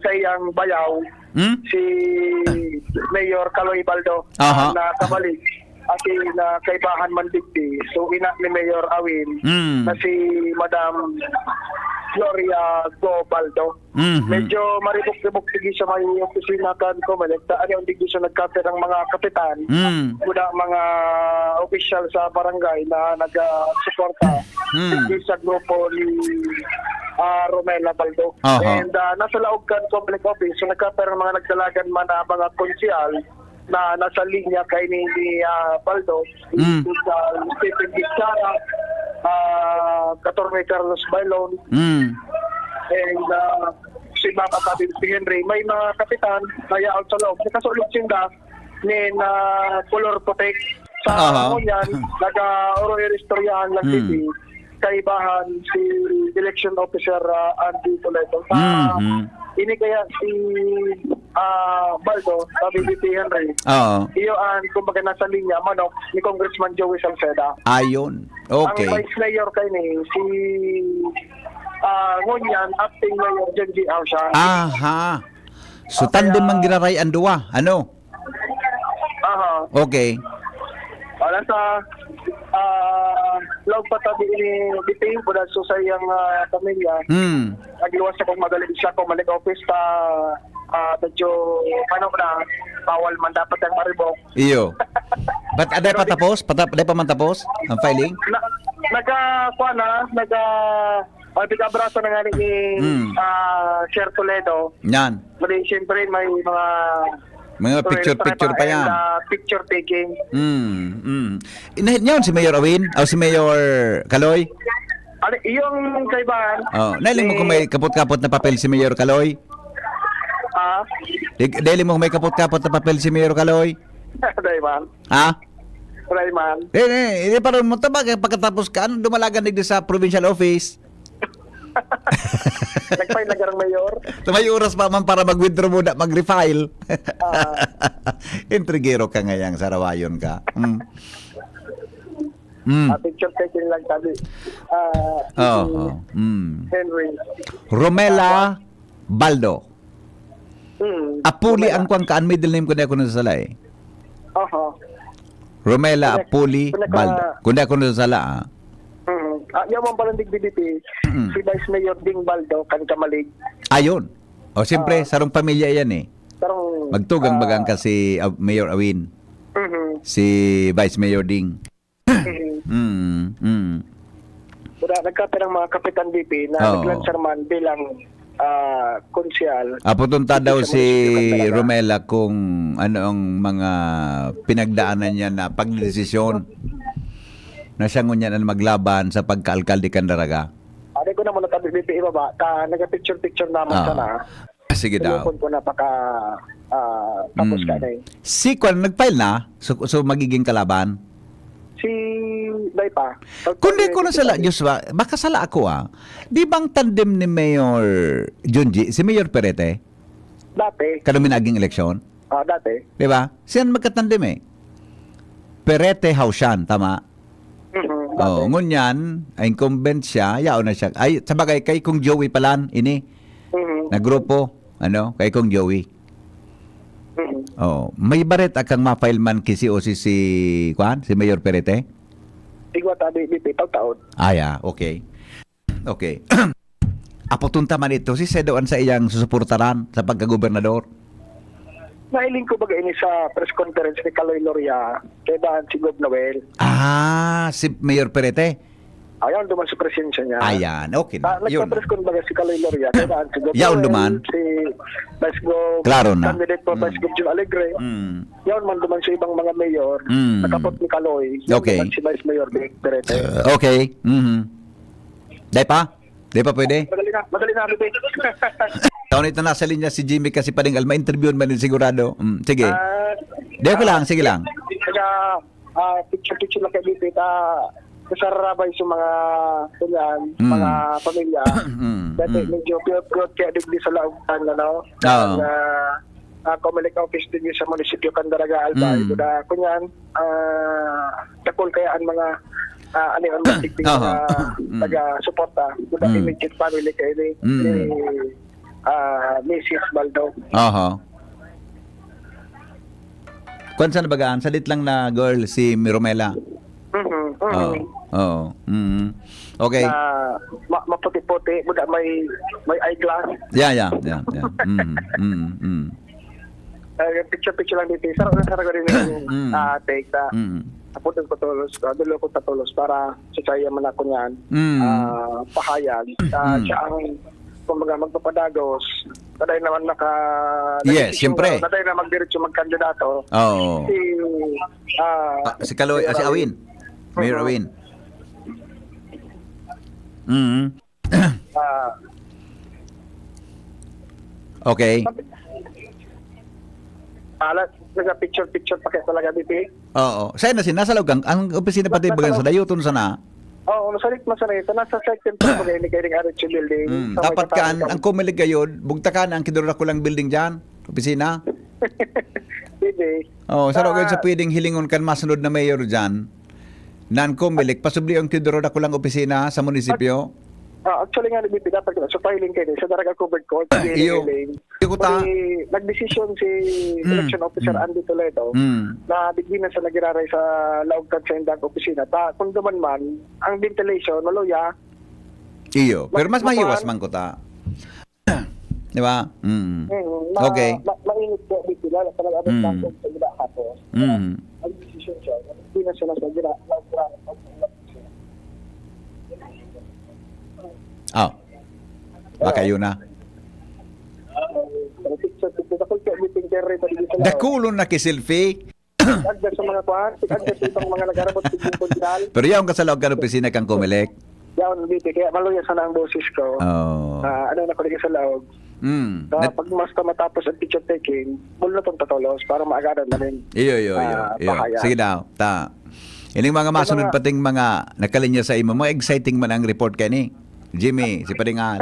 sa iyang bayaw, Hmm? si Mayor Kaloy Baldo Aha. na kabalik. At si na kaibahan man digdi. So, ina ni Mayor Awin Hmm. na si Madam Gloria Go Baldo. Mhm. Medyo maribok-ribok digdi sa may opisina kan Comelec. Ta-, ano yung digdi sa nagkapir ang mga kapitan? Hmm. Kuda mga opisyal sa barangay na nag-, ah, suporta Hmm. digdi sa grupo ni, ah, Romela Baldo. Aha. And, ah, nasa laog kan Comelec office, so nagkapir ang mga nagdalagan man na mga konsehal na nasa linya kaini ni, ah, Baldo, Mm. si, ah, Stephen Vizcara, ah, Attorney Carlos Bailon, Mm. and, ah, si Mama Tabi, si Henry. May mga kapitan na yaon sa loob. Nakasulog sinda nin, ah, kolor puti. Sa Aha. Ngunyan, naga-oro-istoryahan lang Mm. si kaibahan si election officer, ah, Andy Toledo. Sa Mhm. ini kaya si, ah, Baldo, sa B B P Henry. Oo. Iyo ang, kumbaga, nasa linya, manok ni Congressman Joey Salceda. Ayun. Okay. Ang vice mayor kaini, si, ah, ngunyan, acting mayor John G. Ausa. Aha. So, Okay, tandem man ah. giraray ang duwa. Ano? Aha. Okay. Wala sa, ah, laog pa tabi ni Biting, kuda sa iyang, ah, pamilya. Hmm. Nagluwas akong madali siya kung malik office pa, ah, medyo, ano na, bawal man dapat ang maribok. Iyo. But, ah, dai Pero pa di tapos? Pata-, dai pa man tapos ang filing? Na, naga, kuwan na, naga, ah, nag-abraso na nga ni, Hmm. ah, Sir Toledo. Yan. Mali, siyempre, may mga Mga picture, picture pa yan. And, ah, picture taking. Mm, mm. Ina-, yan si Mayor Awin o si Mayor Kaloy? Ano, yung kaibahan, Oh, nailing mo kung may kapot-kapot na papel si Mayor Kaloy? Ah? Di-, nailing mo kung may kapot-kapot na papel si Mayor Kaloy? Dai man. Ha? Sulaiman. Eh, eh, hindi pa rin mo tabag, eh, pagkatapos ka, ano, dumalagan digdi sa provincial office? Nag-file na garang mayor. May oras pa man para mag-withdraw muna, mag-refile. Ah. Intrigero ka ngayang sarawayon ka. Mm. Mm. Ah, picture taking lang sabi. Ah, Oo. si Mm. Henry. Romela Baldo. Mm. Apuli Romela. Ang kwan ka, ang middle name ko, di ako nasasala eh. Oho. Romela Pinag-, Apuli pinaka- Baldo. Kung di ako nasasala, ah. Mm. Ah, yaman pala digdi, Mm. si Vice Mayor Ding Baldo, kan Kamalig. Ayun. O, siyempre, Ah. sarong pamilya yan eh. Sarong, Magtugang ah, bagang ka si, ah, Mayor Awin. Mhm. Si Vice Mayor Ding. Mhm. Mm, mm. Wala, nagkapirang mga kapitan, B P, na Oo. naglansar man bilang, ah, konsehal. Aputong ta Dito daw sa si munisipyo kan Dalaga. Romela kung ano ang mga pinagdaanan niya na pagdesisyon na siya ngunyan ang maglaban sa pagkaalkalde kan Dalaga. Ano ko naman natabi, B P, ibaba, ta nagka-picture-picture naman Ah. sana. Sige daw. Ayokon ko na paka, ah, tapos Mm. ka na eh. Si Kwan, nag-file na? So, so magiging kalaban? Si Daypa. Kundi ko na sala, Diyos ba? Baka sala ako, ah. Di bang tandem ni Mayor Junji, si Mayor Perete? Dati. Kada minaging eleksyon? Ah, dati. Di ba? Siya ang magkatandem eh. Perete Hausian, tama? Mhm, Oh, dati. ngunyan, incumbent siya, yaon na siya. Ay, sa bagay, kay Kong Joey palan, ini, Mhm. na grupo, ano, kay Kong Joey. Mhm. Oh, may bareta kang ma-file man ki si O C si, kwan, si Mayor Perete? Igwa tabi, B P, taon-taon. Ah, yeah, okay. Okay. Apoton ta man ito, si Sedo an sa iyang susuportaran sa pagkagobernador. Nahiling ko baga ini sa press conference ni Kaloy Loria, kay daan si Gob Noel. Ah, si Mayor Perete? Ayaw duman sa presensya niya. Ayan, okay na. Ah, Yun. nagpa-press con baga si Kaloy Loria, kay daan si Gob Yaon Noel, duman. si Vice Gob, Klaro na. candidate for Mm. Vice Gob Jun Alegre. Mm. Yaon man duman sa ibang mga mayor, Mm. nakapot ni Kaloy. Yaon Okay. duman si Vice Mayor Vic Perete. Uh, okay. Mhm. Dai pa? Di pa pwede? Madali na, madali na, Bibi. Taon ito nasa linya si Jimmy kasi pa rin alma interview man din sigurado. Mm, sige. Ah, Di, okay lang, sige lang. Taga, ah, picture-picture lang kay Bibi, ta, kasarabay sa mga, ganyan, Mm. mga pamilya. Mm, Dati mm. medyo piyot-piyot kaya digdi sa laog kan, ano, Oo. kan, ah, ah, Comelec office din sa munisipyo kan Daraga, Albay. Mm. Kuda, kunyan, ah, dakul kaya ang mga, ah, ano yun, mga tigting Aha. mga Mm. taga-suporta. Kuda, Mm. immediate family kayo ni, Mm. ni, ah, Missus Baldo. Aha. Kwan, saan na bagaan? Salit lang na girl, si Miromela. Mhm, mhm. Oo. Oo. Mm. Okay. Na ma-, maputi-puti, buda may, may eyeglass. Yeah, yeah, yeah, yeah. Mm, mm, mm. Eh, picture-picture lang dito. Sarap na sarap rin yung, Mm. ah, take ta. Mm. Aputin ko tolos, ah, dulo ko sa tolos para sa saya man ako niyan. Mm. Ah, pahayag. Ah, Mm. siya ang, kumbaga, magpapadagos. Taday naman naka-, Yes, nagdesisyon siyempre. na, taday na magdiretso magkandidato. Oo. Si, ah, Ah, si Kaloy, ah, si Mayor Awin. Mayor Oo. Awin. Mm. Ah. Okay. Alas, nagka-picture-picture pa kaya talaga, B P? Oo. Saan na si-, nasa loob kang, ang opisina pati Nasa bagang sa loob. Dayuton sana? Oo, nasa loob, nasa loob. Nasa second floor, bagay ni Kairing Archie Building. Mm, Sa may dapat ka, katabi ang, kami. ang Comelec gayod, bugtakan ang kidurura ko lang building dyan, opisina. Hindi. Oo, sa Ah. lugar sa pwedeng hilingon kan masunod na mayor dyan, na ang Comelec, pasubli ang kidurura ko lang opisina sa munisipyo. Ah, actually nga, B P, dapat sa filing kayo, sa Daraga Covered Court, Iyo. Filing. Iyo ko ta- Pati nagdesisyon si Mm, Election Officer mm. Andy Toledo Mm. na digdi na siya nagiraray sa laog kan sa indang opisina. Ta, kung duman man, ang ventilation, maluya. Iyo. Pero mas Mas mahiwas makuan. man ko ta. Di ba? Mm. Mm, ma-, Okay. ma-, mainit po dito, lalo sa nag-abot Mm. ng sa iba hapon. Mm. Nagdesisyon siya, digdi na siya nagiraray. Ah. Baka yun na. Dakulon na ki-selfie. Agda sa mga kuhan, agda sa ibang mga nag-arabot sa Bukod Dal. Pero yaon ka sa laog kan opisina kan Comelec? Yaon, B P. Kaya maluya sana ang boses ko. Oo. Ah, ano na ko sa laog. Mm. Sa pag basta matapos ang picture taking, bulnuton ta tolos para maagadan na rin. Iyo, iyo, iyo. Ah, iyo. Bahaya. Sige daw, ta. Ining mga Sa masunod mga pating mga nakalinya sa imo, mga exciting man ang report kani. Jimmy, si Padingan.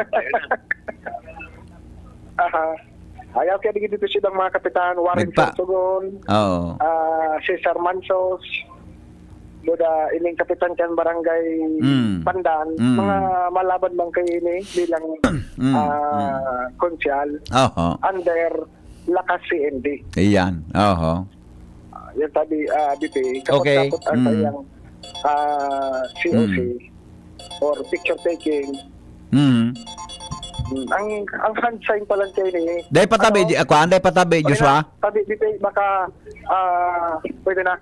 Aha. Ayaw kaya digdi dito silang mga kapitan, Warren Nagpa- Sorsogon, Oo. ah, Cesar Mansos, Buda, ining kapitan kan barangay Mm. Pandan, Mm. mga malaban man kayo ini bilang Mm, ah, konsyal Oho. under Lakas C N D. Iyan. Oho. Ah, yan sabi, ah, B P, Okay. kapag-kapag ang Mm. kayang ah, C O C Mm. or picture taking, Mm. mm, ang ang hand sign pa lang kayo ni Dai patabi, ano, di, ako, anday patabi, pwede Joshua? na, tabi, B P, baka ah, pwede na.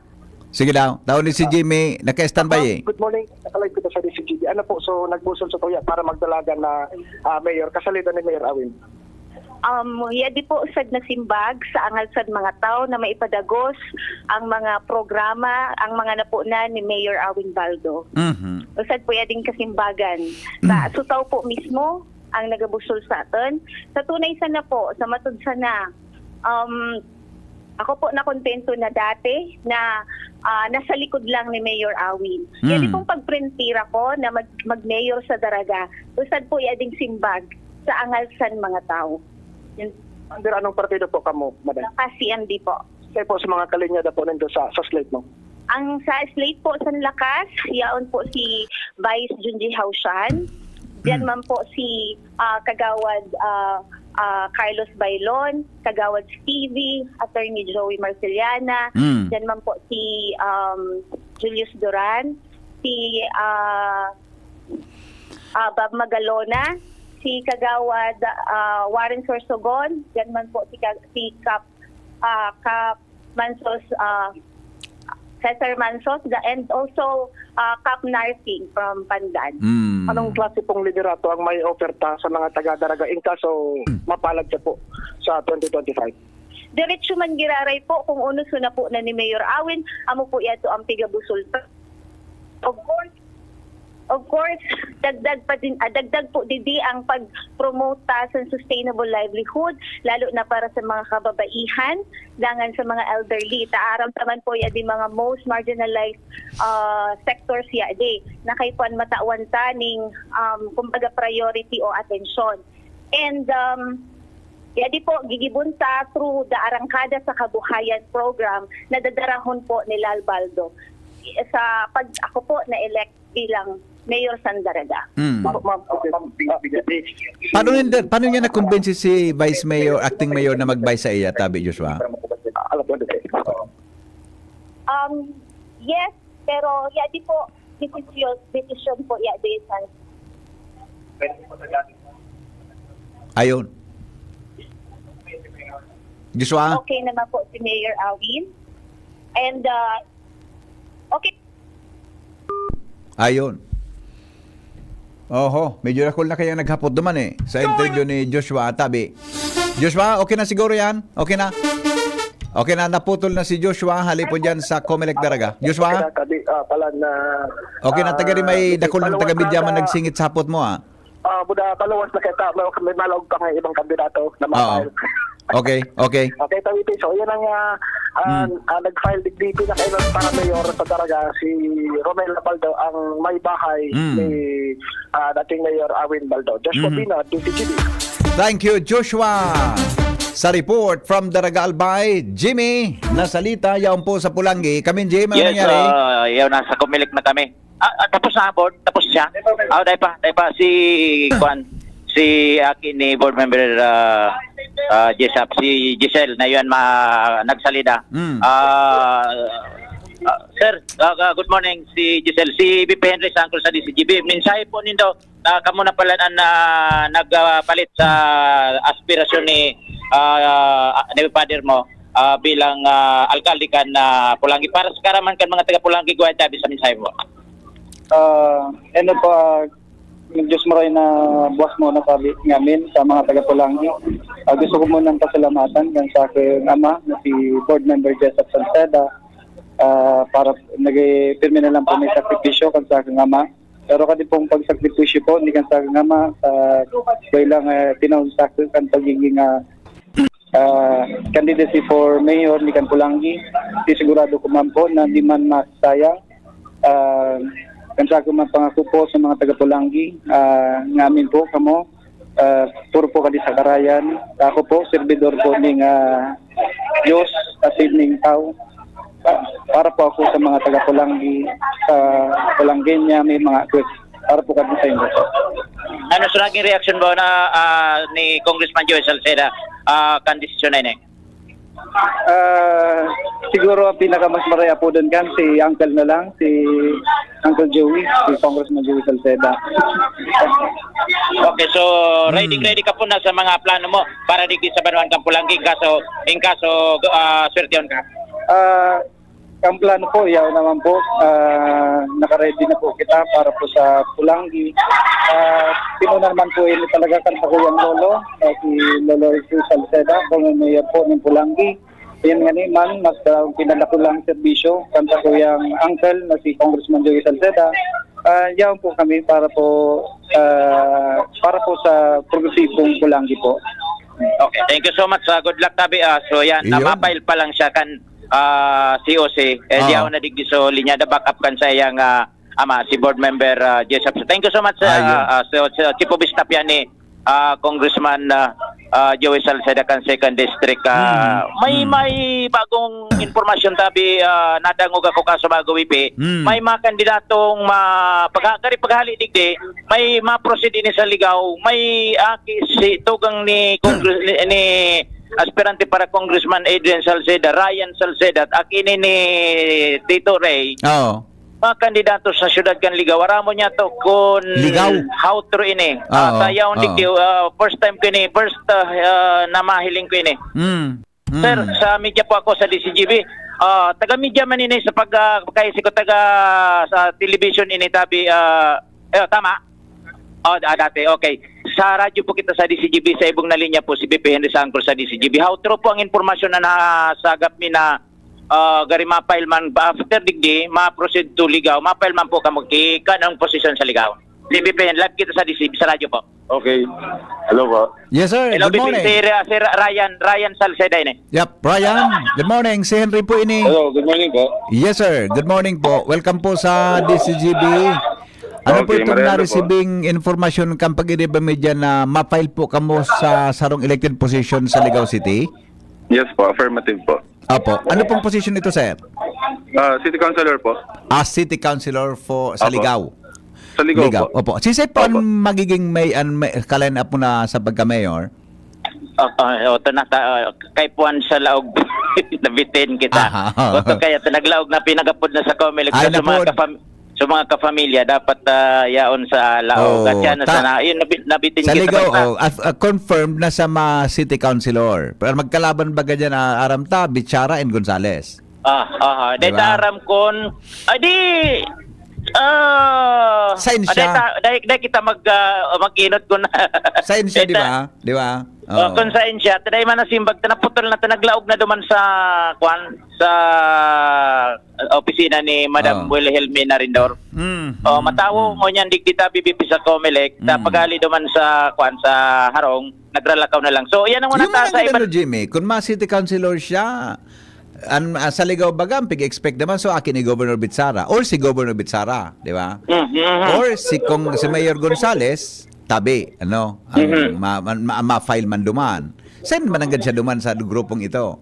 Sige daw. Tao ni si Jimmy, naka-standby eh. Good morning. Nakalive kita sa D C G B. Ano po, so nagbusol sa tuya para magdalagan na ah, mayor, kasalitan ni Mayor Awin. Um, yadi po sad nasimbag sa angal sad mga tao na maipadagos ang mga programa, ang mga napunan ni Mayor Awin Baldo. Mhm. Usad po yading kasimbagan. Sa sutaw po mismo ang nagabusol sa aton. Sa tunay sana po, sa matud sana, um, ako po nakontento na dati na ah, nasa likod lang ni Mayor Awin. Yadi Mm. pong pagprentira ko na mag, mag-mayor sa Daraga, usad po yading simbag sa angal san mga tao. Yun. Under anong partido po kamo, madam? Lakas C M D po. Kayo po sa mga kalinya na po nandun sa, sa slate mo. Ang sa slate po sa Lakas, yaon po si Vice Junji Haushan. Diyan man po si ah, Kagawad ah, ah, Carlos Bailon, Kagawad Stevie, Attorney Joey Marceliana. Mm. Diyan man po si um, Julius Duran, si ah, ah, Bob Magalona, si Kagawad ah, Warren Sorsogon, diyan man po si, Ka- si Kap, ah, Kap Mansos, ah, Cesar Mansos, the- and also ah, Kap Narsing from Pandan. Mm. Anong klase pong liderato ang may oferta sa mga taga-Daraga in kaso mapalad siya po sa twenty twenty-five? Diretso man giraray po kung uno suna po na ni Mayor Awin, amo po yato ang pigabusulta. Of course, of course, dagdag pa din, ah, dagdag po didi ang pag-promote ta sa sustainable livelihood, lalo na para sa mga kababaihan, dangan sa mga elderly. Ta aram ta man po yadi mga most marginalized ah, sectors yadi na kay kuan matawan ta ning um, kumbaga priority o atensyon. And um, yadi po, gigibon ta through the Arangkada sa Kabuhayan program na dadarahon po ni Lal Baldo. Sa pag ako po na-elect bilang Mayor Sandaraga. Mm. Ma'am, ma'am, okay. Paano niya, paano niya nakumbinsi si Vice Mayor, Acting Mayor na mag-vice sa iya, tabi, Joshua? Alam po, hindi. Um, yes, pero yadi po, desisyon, desisyon po yadi sa Ayun. Joshua? Okay naman po si Mayor Awin. And uh, okay Ayun. Oho, medyo dakul na kaya naghapot naman eh sa interview ni Joshua Tabi. Joshua, okay na siguro yan? Okay na? Okay na, naputol na si Joshua. Halipon dyan sa Comelec Daraga. Joshua? Tabi, ah, pala na Okay na, taga rin may dakul ng taga-media man nagsingit sa hapot mo ah. Ah, buda, kaluwas na kita. May, may malaog pa nga ibang kandidato na Oo. mapahal. Okay, okay. Okay, Tawiti. So, yan ang ah, ah, Hmm. ah, nag-file digdi pinakailan para mayor sa Daraga, si Romel Baldo, ang may bahay Hmm. ni ah, dating Mayor Awin Baldo. Joshua Mhm. Pino, D C G B. Thank you, Joshua. Sa report from Daraga Albay, Jimmy, nasalita yaon po sa Pulanggi. Kamin, Jimmy, ano Yes, nangyari? ah, yaw, nasa Comelec na kami. Ah, ah, tapos na, board? Tapos siya? Ah, dahil pa, dahil pa. Si, kwan, si akin ni board member ah, ah, Jesap, si Giselle, na yun ma, nagsalida. Mm. Ah, ah, sir, ah, ah, good morning, si Giselle. Si B P Henry Sangkol sa D C G B. Mensahe po nindo na kamo na pala ang ah, nagpalit sa aspirasyon ni ah, ni father mo ah, bilang ah, alkalde kan ah, Pulangi. Para sa karaman kan mga taga Pulangi, go ahead, tabi sa mensahe mo. Ah, ano po, ah, Diyos maray na buwas mo na sabi ngamin sa mga taga Pulangi. Ah, gusto ko munang pasalamatan kan sa aking ama na si Board Member Jessup Salceda. Ah, para nagpirmi na lang po may sakripisyo kan sa aking ama. Pero kadi pong pagsakripisyo po, ni kan sa Ngama, sa kailang, eh, tinaon sa akin kan pagiging, ah, ah, candidacy for mayor ni kan Pulangi. Di sigurado ko man po na di man masayang. Ah, kan sa akong mga pangako po sa mga taga Pulangi, ah, nga amin po kamo, ah, puro po kadi sa karayan. Ako po, servidor po ning, ah, Diyos at ning tao. Ah, para po ako sa mga taga Pulangi, sa Pulangi niya, may mga quick. Para po kami sa inyo po. Ano sa naging reaksyon ba na ah, ni Congressman Joey Salceda ah, kan desisyon na ini? Ah, siguro ang pinaka mas maraya po doon kan si Uncle na lang, si Uncle Joey, si Congressman Joey Salceda. Okay, so ready ready ka po na sa mga plano mo para digdi sa Banwaan kan Pulangi in kaso in kaso uh, swertehon ka. Ah, ang plano po, yaw naman po, ah, naka-ready na po kita para po sa Pulangi. Ah, pinuna naman po ini talaga kan sakuyang lolo, ah, si Lolo Jesus Salceda, former mayor po ng Pulangi. Yan nga ni man, mas uh, pinadako lang serbisyo kan sakuyang uncle na si Congressman Joey Salceda. Ah, yaon po kami para po ah, para po sa progresibong Pulangi po. Okay, thank you so much. Uh, good luck, tabi. Uh, so yan, Iyon. Namapile pa lang siya kan uh, C O C. Eh, Ah. Diyaw na digdi so linya da backup kan sa iyang uh, ama, si board member uh, Jessup. So, thank you so much, uh, Ayun. uh, so, so, Chief of Staff yan ni uh, Congressman uh, uh, Joey Salceda kan second district. Uh, Hmm. May Hmm. may bagong impormasyon, tabi, uh, nadangog ako kaso bago, Wipi. Hmm. May mga kandidatong ma, pag, kari paghali digdi, may ma-proceed ini sa Ligaw, may aki si tugang ni Congress ni, ni aspirante para Congressman Adrian Salceda, Ryan Salceda, at aki ni, ni Tito Ray, Oo. mga kandidato sa siyudad kan Ligaw. Aramon niya to kun Ligaw? How true ini. Oo, Sa yaon oo. digdi, ah, first time ko ini, first ah, ah, na mahiling ko ini. Mm. Mm. Sir, sa media po ako sa D C G B. Ah, taga media man ini sa pag ah, pagkaisi ko taga sa television ini, tabi, ah, eh, tama? Oh, ah, dati. Okay. Sa radyo po kita sa D C G B, sa ibong na linya po si B P Henry Sangkol sa D C G B. How true po ang impormasyon na nasagap mi na ah, gari ma-file man ba after digdi, ma-proceed to Ligaw, ma-file man po kamo ki kan ang posisyon sa Ligaw. D B P N, live kita sa D C B, sa radyo po. Okay. Hello po. Yes, sir. Hello, Good B P N, morning. si, Ra- si Ra- Ryan, Ryan Salceda ini. Yep, Ryan. Good morning. Si Henry po ini. Hello, good morning po. Yes, sir. Good morning po. Welcome po sa D C G B. Ano po Okay, itong Mariano po. na-receiving information kan pag-iriba media na ma-file po kamo sa sarong elected position sa Ligaw City? Yes po, affirmative po. Opo. Ano pong position ito, sir? Ah, City Councilor po. Ah, City Councilor for sa Opo. Ligaw. Sa Ligaw po. Opo. Si Sir po ang Opo. magiging may an may, ka-line up mo na sa pagka-mayor? Oh, oh, oh, ito na, ta, uh, kay Puan sa Laog, nabitin kita. Aha. Oto kaya ito naglaog na pinagapod na sa Comelec. Ay, Sa mga, napod. Kapam, sa mga kapamilya, dapat ah, yaon sa Laog. Oh, At yan, ta- sa na, yun, nabi- nabitin Sa kita. Ligaw, Basta, oh, af- uh, confirmed na sa mga city councilor. Pero magkalaban ba ganyan, ah, Aram ta, Bichara and Gonzales? Ah, aha. Dahil Diba? sa aram kon, ay di, ah, Sensya. ah, dahil ta- dahil, dahil kita mag, ah, mag-inot ko na. Sensya, di ba? Di ba? Oh, kung sa ensya, taday man nasimbag, ta naputol na, ta naglaog na duman sa, kwan, sa uh, opisina ni Madam Oo. Wilhelmina Rindor. Mm, Oh, mm, matawo mm. mo niyan, digdi ta B B P sa Comelec, ta Mm. paghali duman sa, kwan, sa Harong, nagrala Ikaw na lang. So, yan ang Yung unang taas sa mga iban. Jimmy, kung ma-city councilor siya, an, ah, sa Ligaw baga, ang pig-expect naman, so akin ni Governor Bitsara or si Governor Bitsara, di ba? Mhm, mhm. Or si kung si Mayor Gonzales, tabi, ano, ang Mhm. ma, ma, ma, ma-file man duman. Send man agad siya duman sa grupong ito.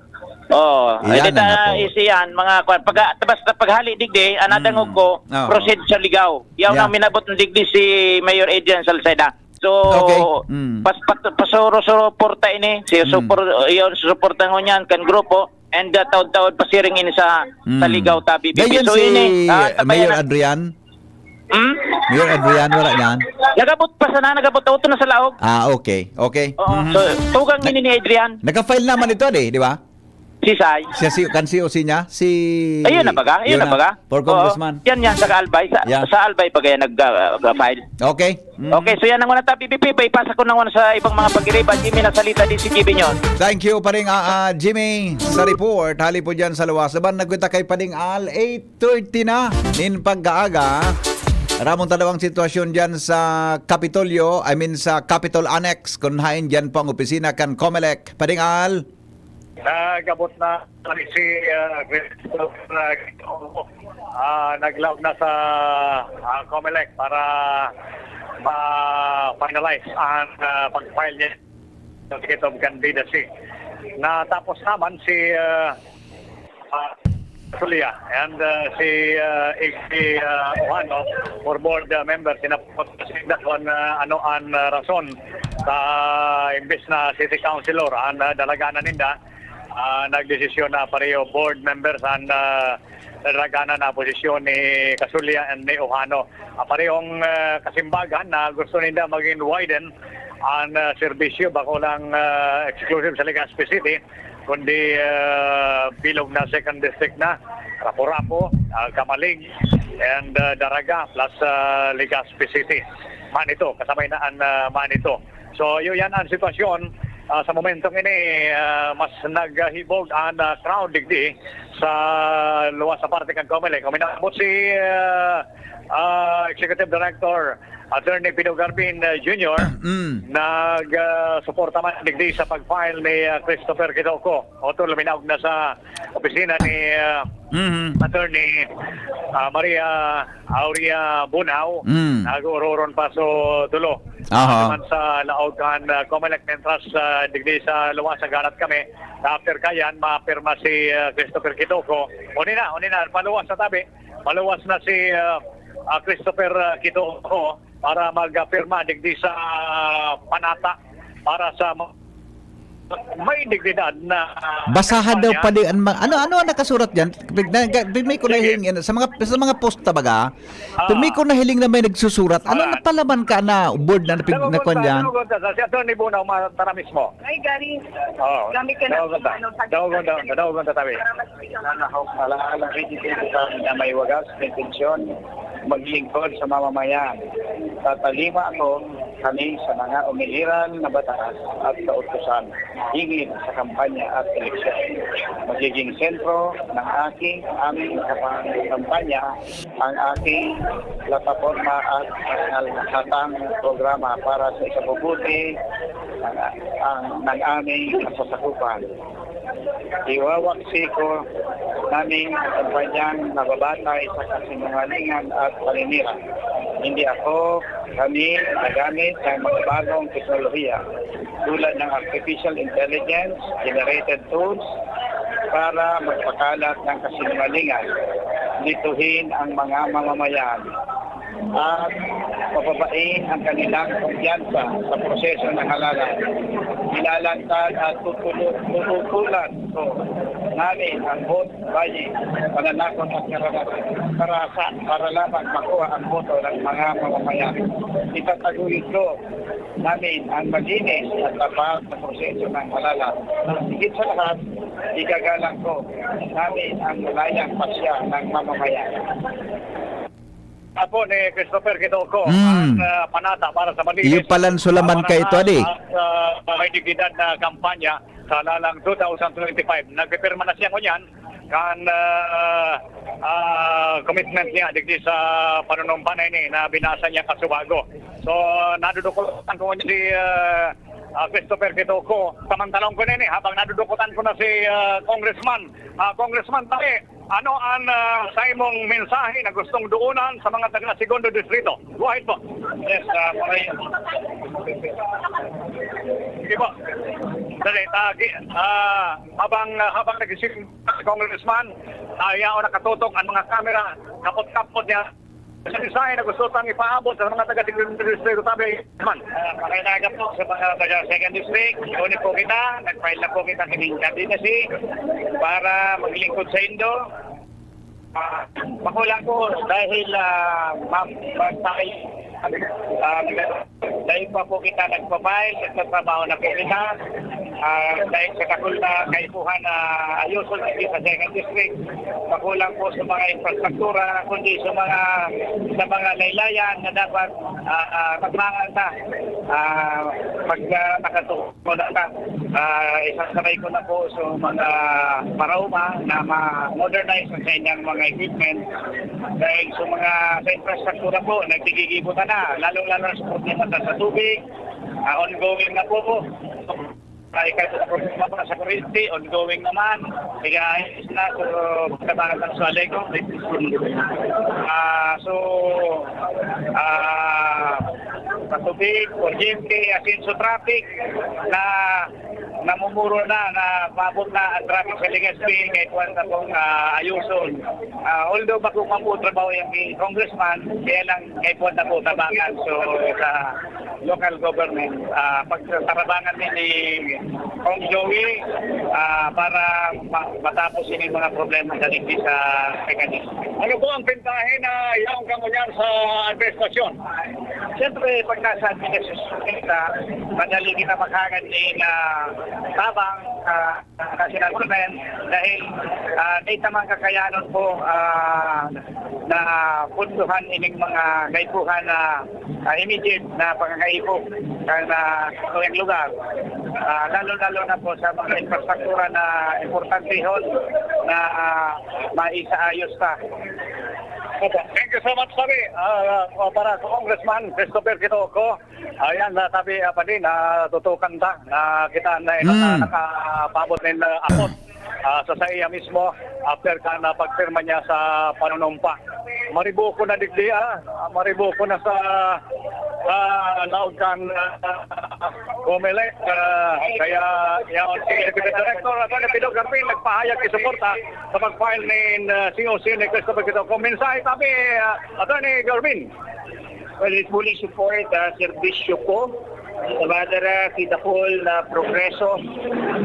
Oo. Iyan Ay, di na nga ta, po. Isi yan, mga kwan. Pag, basta paghali digdi, ang nadangog Mm. ko, Oo. proceed sa Ligaw. Yaw Yeah. nang minabot ng digdi si Mayor Adrian Salceda. So, Okay. Mm. pas, pat, pasuro-suporta ini. Si Mm. supor, yun, susuportahan ko niyan, kan grupo. And uh, taon-taon pasiring ini sa, Mm. sa Ligaw, tabi. Dayon So, si ini, ah, tabayan Mayor na- Adrian? Hmm? Mayor Adrian, wala niyan? Nagabot pa sana, nagabot. Auto na sa laog. Ah, okay. Okay. Oo. Mhm. So, tugang Nag- ini ni Adrian. Naka-file naman ito, di, di ba? Si Sai. Siya si, kan C O C niya, si... Ayun na baga? Ayun na baga? For Oo. Congressman. Yan, yan, sa Albay. Sa, Yeah. sa Albay baga yan nag-file. Okay. Mhm. Okay, so yan ang una, Tabi B P. Paipasa ko na muna sa ibang mga pag-iriba. Jimmy Nasalita, D C G B News. Thank you, paring ah, ah, Jimmy, sa report. Hali po dyan sa luwas. Laban, nagkwenta kay paring Al, eight thirty na. Nin pagkaaga. Ramon, tadaw ang sitwasyon diyan sa Kapitolyo, I mean sa Capitol Annex, kun haen diyan po ang opisina kan Comelec. Pading Al? Nag-abot na si, ah, Christopher, ah, ah, naglaog na sa, ah, Comelec para ma-finalize ang, ah, pag-file niya sa certificate of candidacy. Natapos naman si, ah, ah, Zulia and, ah, si, ah, Iggy, ah, Ojano, for board, ah, member, sinapot na sila kung, ah, ano ang, ah, rason sa imbes na city councilor ang, ah, dalaganan ninda, ah, nagdesisyon na pareho board members ang, ah, dalaganan na posisyon ni Casulia and ni Ojano. Ah, parehong, ah, kasimbagan na gusto ninda maging widen ang, ah, serbisyo, bako lang, ah, exclusive sa Legazpi City, kundi, ah, bilog na second district na, Rapu-Rapu, ah, Camalig, and, ah, Daraga, plus, ah, Legazpi City. Manito, kasabay na ang, ah, Manito. So, yun yan ang sitwasyon. Ah, sa momentong ini, ah, mas naghibog ang, ah, crowd digdi sa luwas sa parte kan Comelec. Uminabot si, ah, ah, Executive Director Attorney Pido Garbin, ah, Junior, Mm. nag, ah, suporta man digdi sa pag-file ni, ah, Christopher Kitoko. Otro, luminaog na sa opisina ni, ah, Mhm. Attorney, ah, Maria Aurea Bunao, Mm. nag-uroron pa so tulo. Aha. Naman sa laog kan, ah, Comelec, mientras, ah, digdi sa luwas, naghalat kami. After kayan, mapirma si, ah, Christopher Kitoko. Uni na, uni na, paluwas na tabi. Paluwas na si, ah, ah, Christopher, ah, Kitoko para magpirma digdi sa, ah, panata para sa ma-, may dignidad na, ah, Basahan daw kampanya. Padi ang mga, ano, ano ang nakasurat diyan? Pig-, na-, ga-, pirmi ko Sige. Nahiling, ano, sa mga, sa mga post, tabaga, Ah. Pirmi ko nahiling na may nagsusurat. Ano Ah. Napalaman ka na board na napig-, Daw na kwan gunta, diyan? Daw gunta, sa si Attorney Bunao, matara mismo. Ay, gari. Oo. Gamit ka na. Daw gunta. Ano, Daw gunta, daw gunta, tabi. Para mas Nanahok na lahat ang citizen na may wagas na intensyon maglingkod sa mamamayan. Tatalima ako kami sa mga umiliran na batas at kautusan higit sa kampanya at eleksyon. Magiging sentro ng aking, aming kapang-, kampanya ang aking plataporma at hatang programa para sa ikabubuti ng, ang, ng aming kasasakupan. Iwawaksi ko namin ang kampanyang nababatay sa kasinungalingan at paninira. Hindi ako, kami, nagamit ng mga bagong teknolohiya tulad ng artificial intelligence, generated tools, para magpakalat ng kasinungalingan, lituhin ang mga mamamayan, at pababain ang kanilang kumpiyansa sa proseso ng halalan. Ilalantad at tutulu-, tututulan ko namin ang vote buying, pananakot at karana-, karahasan para lamang makuha ang boto ng mga mamamayan. Itataguyod ko namin ang malinis at tapat na proseso ng halalan. Higit sa lahat, igagalang ko namin ang malayang pasya ng mamamayan. Apo ni Christopher Kitoko, Mm. ang, ah, panata para sa malinis, Iyo palan sulaman ah, ka ito, adi. At, ah, may dignidad na kampanya sa lalang two thousand twenty-five. Nagpipirma na siya ngunyan kan, ah, ah, commitment niya digdi sa panunumpa na ini na binasa niya kasubago. So, nadudukutan ko ngunyan si, ah, ah, Christopher Kitoko. Samantalang ko na ini, habang nadudukutan ko na si, ah, Congressman. Ah, Congressman, tayo, ano ang, ah, sa imong mensahe na gustong duunan sa mga taga Segundo Distrito? Go ahead po. Yes, ah, maray-, Sige po. Dali, tagi, ah, habang, ah, habang nag-isip si Congressman, ah, yaon nakatutok ang mga kamera, kapot-kapot niya. Sa mensahe na gusto tang ipaabot sa mga taga Segundo Distrito, tabi, man. Ah, magandang aga po sa mga taga Second District. Uni po kita, nag-file na po kita kining candidacy para maglingkod sa indo. Ah, makulang po dahil, ah, ma-, ma-, tayo, Ah, dahil pa po kita nagpa-file, nagtatrabaho na po kita. Ah, dahil sa dakul na kaipuhan na ayuson dito sa second district, makulang po sa mga infrastruktura, kundi sa mga, sa mga laylayan na dapat, ah, ah, pagmangan na, ah, pag, ah, nakatuon na ta. Ah, isasabay ko na po sa mga paraoma na ma-modernize ang kanyang mga equipment. Dahil sa mga, sa infrastruktura po, nagkikigibo na, lalong-lalo na sa problema sa, sa tubig, ah, ongoing na po. Ay, kahit sa problema pa sa kuryente, ongoing naman. Kaya, ayos na, so, magkatakan sa Aleco. Ah, so, ah, sa tubig, kuryente, asin sa traffic, na namumuro na, na maabot na ang traffic sa Legazpi, kaya kuwan na pong, ah, ayuson. Ah, although bako man po trabaho yung congressman, kaya lang kaya kuwan na po tabangan. So, sa local government, ah, pagtarabangan ni, ni Cong Joey, ah, para ma-, matapos yung mga problema sa ligdi sa mechanism. Ano po ang pintahe na yaong kamo niyan sa administrasyon? Siyempre, pag nasa administrasyon ka, madali kita maghagad ng, ah, tabang, ah, national government dahil, ah, may tamang kakayanon po, ah, na punduhan ining mga kaipuhan na, ah, immediate na pangangaipo kan, ah, kayang lugar. Ah, lalo-lalo na po sa mga infrastruktura na importantehon na, ah, maisaayos pa. Thank you so much, Sabi. Ah, para sa Congressman Christopher Quitoco, ayan, na sabi, ah, pa din, natutukan ta, na kita na ito na Hmm. nakapabot nin, ah, abot, ah, sa saiya mismo after kan, ah, pagpirma niya sa panunumpa. Mariboko na digdi, ah. Ah, mariboko na sa, ah, laog kan, ah, Comelec, ah, kaya yaon si Executive Director Attorney Pido Garmin nagpahayag ni suporta sa pag-file ni, ah, C O C ni Christopher Quitoco. Mensahe, sabi, ah, Attorney Garmin. Well, with fully support, ah, serbisyo ko sa madara, kita ko na progreso.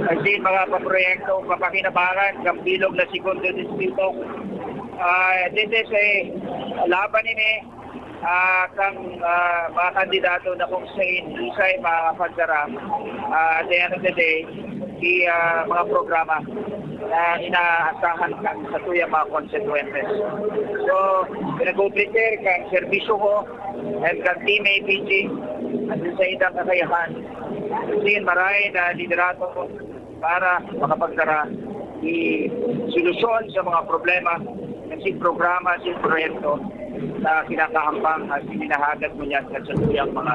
Kasi mga paproyekto, papakinabangan, sa bilog na segundo distrito. Ah, this is a laban ini, ah, kan, ah, mga kandidato na kung sa husay makakapagdara, ah, at the end of the day, di, ah, mga programa na inaasahan kan sa tuyang mga konstituyentes. So, pinag-prepare kan serbisyo ko and kan Team A P G, at sa idang kakayahan. Kasi maray na liderato para makapagdara ni solusyon sa mga problema, kasi programa, si proyekto na kinakahambang at ininahagad mo niyan sa tuyang mga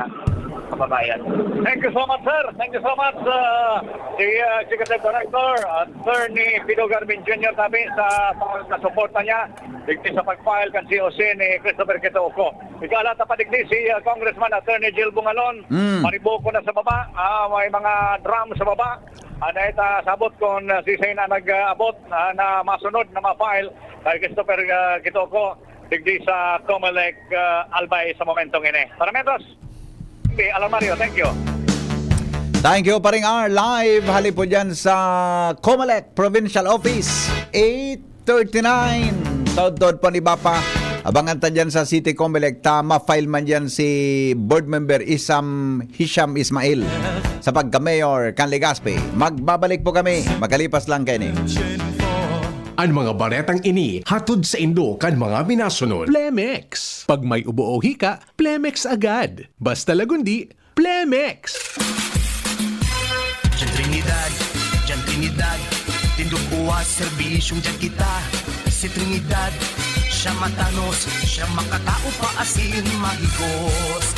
kababayan. Thank you so much, sir. Thank you so much, uh, si, uh, Executive Director, Attorney Pido Garmin Junior tabi sa pagkasuporta niya digdi sa pag-file kan C O C ni Christopher Quitoco. Ikalat pa digdi si, uh, Congressman Attorney Jill Bungalon. Mm. Mariboko na sa baba, ah, may mga drum sa baba. Ano ita sabot kung, ah, sisay na nag-abot, ah, na masunod na ma-file kay Christopher, ah, Quitoco digdi sa Comelec, ah, Albay sa momentong ini. Para mientras, si Alan Mario, thank you. Thank you, Paring R. Live, hali po dyan sa Comelec Provincial Office, eight thirty-nine. Todtod po ni Bapa. Abangan ta dyan sa City Comelec ta ma-file man dyan si Board Member Isam Hisham Ismail sa pagka-mayor kan Legazpi. Magbabalik po kami. Makalipas lang kaini. An mga baretang ini hatod saindo kan mga minasunod. Plemex. Pag may ubo o hika, Plemex agad. Basta lagundi, Plemex. Diyan Trinidad, diyan Trinidad. Tindog buwas, serbisyong diyan kita. Si Trinidad, siya matanos, siya makatao pa asin mahigos.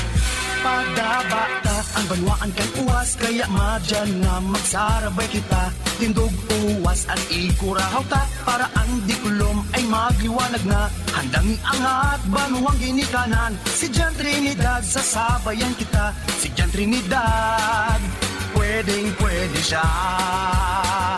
Padaba ta ang banwaan kan uwas, kaya madyan na magsarabay kita. Tindog uwas an ikurahaw ta, para an diklom ay magliwanag na. Handang iangat banwang ginikanan, si Jan Trinidad, sasabayan kita. Si Jan Trinidad, pwedeng pwede siya.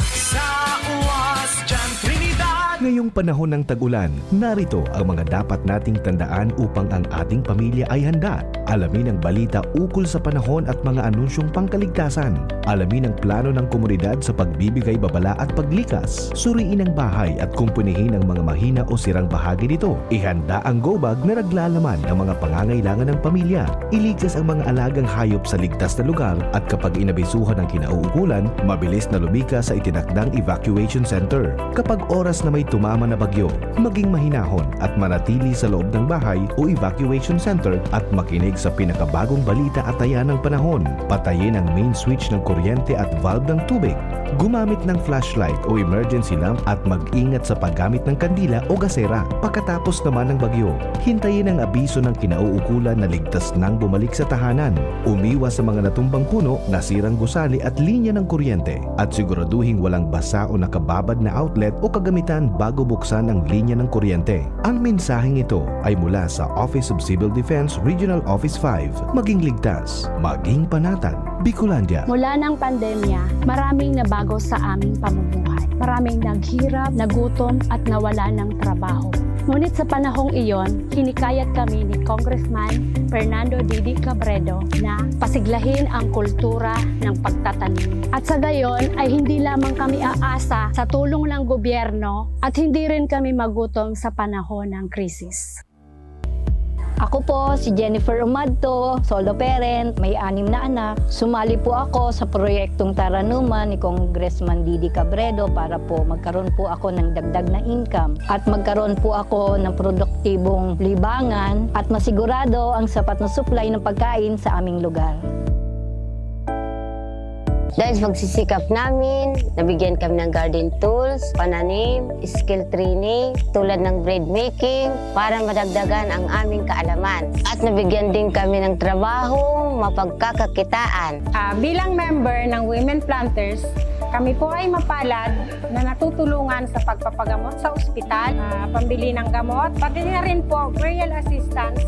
Sa uwas, Jan Trinidad. Ngayong Panahon ng tag-ulan, narito ang mga dapat nating tandaan upang ang ating pamilya ay handa. Alamin ang balita ukol sa panahon at mga anunsyong pangkaligtasan. Alamin ang plano ng komunidad sa pagbibigay babala at paglikas. Suriin ang bahay at kumpunihin ang mga mahina o sirang bahagi nito. Ihanda ang go bag na naglalaman ng mga pangangailangan ng pamilya. Iligtas ang mga alagang hayop sa ligtas na lugar at kapag inabisuhan ang kinauukulan, mabilis na lumikas sa itinakdang evacuation center. Kapag oras na may tumama na bagyo, maging mahinahon at manatili sa loob ng bahay o evacuation center at makinig sa pinakabagong balita at taya ng panahon. Patayin ang main switch ng kuryente at valve ng tubig. Gumamit ng flashlight o emergency lamp at mag-ingat sa paggamit ng kandila o gasera. Pagkatapos naman ng bagyo, hintayin ang abiso ng kinauukulan na ligtas nang bumalik sa tahanan. Umiwas sa mga natumbang puno, nasirang gusali at linya ng kuryente, at siguraduhing walang basa o nakababad na outlet o kagamitan bago buksan ang linya ng kuryente. Ang mensaheng ito ay mula sa Office of Civil Defense Regional Office five. Maging ligtas, maging panatag. Bicolandia. Mula ng pandemya, maraming nabago sa aming pamumuhay. Maraming naghirap, nagutom, at nawala ng trabaho. Ngunit sa panahong iyon, hinikayat kami ni Congressman Fernando Didi Cabredo na pasiglahin ang kultura ng pagtatanim. At sa gayon ay hindi lamang kami aasa sa tulong ng gobyerno at hindi rin kami magutom sa panahon ng krisis. Ako po si Jennifer Umadto, solo parent, may anim na anak. Sumali po ako sa proyektong Taranuman ni Congressman Didi Cabredo para po magkaroon po ako ng dagdag na income at magkaroon po ako ng produktibong libangan at masigurado ang sapat na supply ng pagkain sa aming lugar. Dahil sa pagsisikap namin, nabigyan kami ng garden tools, pananim, skill training, tulad ng bread making, para madagdagan ang aming kaalaman. At nabigyan din kami ng trabaho, mapagkakakitaan. Ah, bilang member ng Women Planters, kami po ay mapalad na natutulungan sa pagpapagamot sa ospital, ah, pambili ng gamot, pati na rin po burial assistance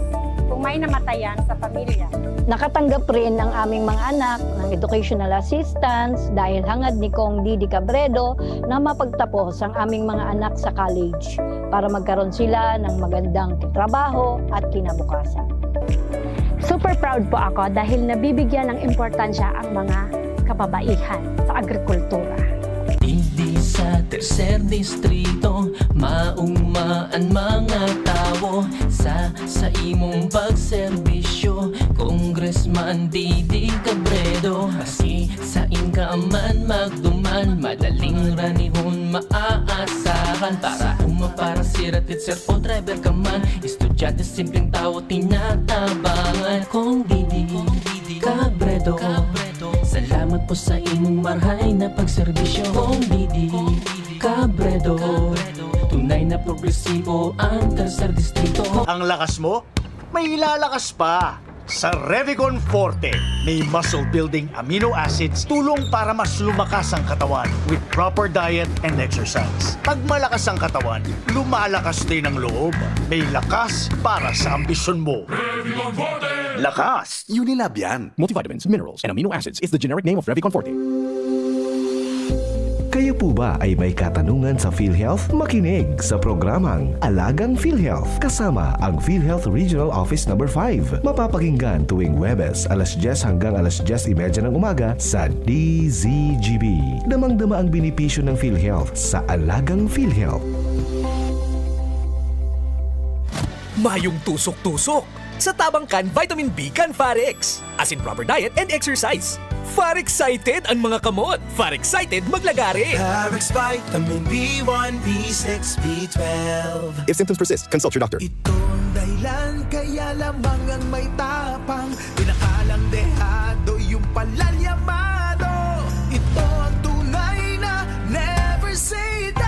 kung may namatayan sa pamilya. Nakatanggap rin ang aming mga anak ng educational assistance dahil hangad ni Cong Didi Cabredo na mapagtapos ang aming mga anak sa college para magkaroon sila ng magandang trabaho at kinabukasan. Super proud po ako dahil nabibigyan ng importansya ang mga kababaihan sa agrikultura. Digdi sa tercer distrito, mauma an mga tawo sa, sa imong pagserbisyo, Congressman Didi Cabredo. Maski sain ka man magduman, madaling ranihon maaasahan. Para uma, para sira, teacher o driver ka man, estudyante, simpleng tawo, tinatabangan. Cong Didi Cabredo, salamat po sa imong marhay na pagserbisyo. Cong Didi Cabredo, tunay na progresibo ang tercer distrito. Ang lakas mo, may ilalakas pa! Sa Revicon Forte, may muscle-building amino acids, tulong para mas lumakas ang katawan with proper diet and exercise. Pag malakas ang katawan, lumalakas din ang loob. May lakas para sa ambisyon mo. Lakas! Unilab yan. Multivitamins, minerals, and amino acids is the generic name of Revicon Forte. Kayo po ba ay may katanungan sa PhilHealth? Makinig sa programang Alagang PhilHealth kasama ang PhilHealth Regional Office Number five. Mapapakinggan tuwing Huwebes, alas dyes hanggang alas dyes y media ng umaga sa D Z G B. Damang-dama ang benepisyo ng PhilHealth sa Alagang PhilHealth. Mayong tusok-tusok! Sa tabang kan vitamin B kan Farex. Asin proper diet and exercise. Far excited an mga kamot. Far excited maglagare. Parex Vitamin B one, B six, B twelve. If symptoms persist, consult your doctor. Ito ang dahilan kaya lamang ang may tapang, pinakalang dehado yung palalyamado. Ito ang tunay na never say die.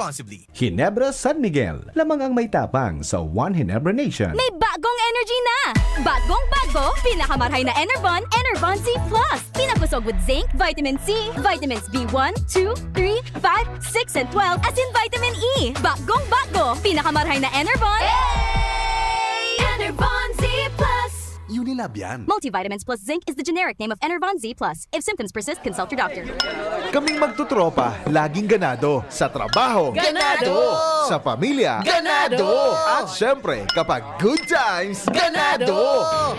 responsibly. Ginebra San Miguel, lamang ang may tapang sa One Ginebra Nation. May bagong energy na! Bagong bago, pinakamarhay na Enervon, Enervon Z Plus. Pinakosog with zinc, vitamin C, vitamins B one, two, three, five, six, and twelve, asin vitamin E. Bagong bago, pinakamarhay na Enervon. Enervon Z Plus. Unilab yan. Multivitamins plus zinc is the generic name of Enervon Z Plus. If symptoms persist, consult your doctor. Kaming magtutropa, laging ganado. Sa trabaho, ganado! Sa pamilya, ganado! At syempre, kapag good times, ganado!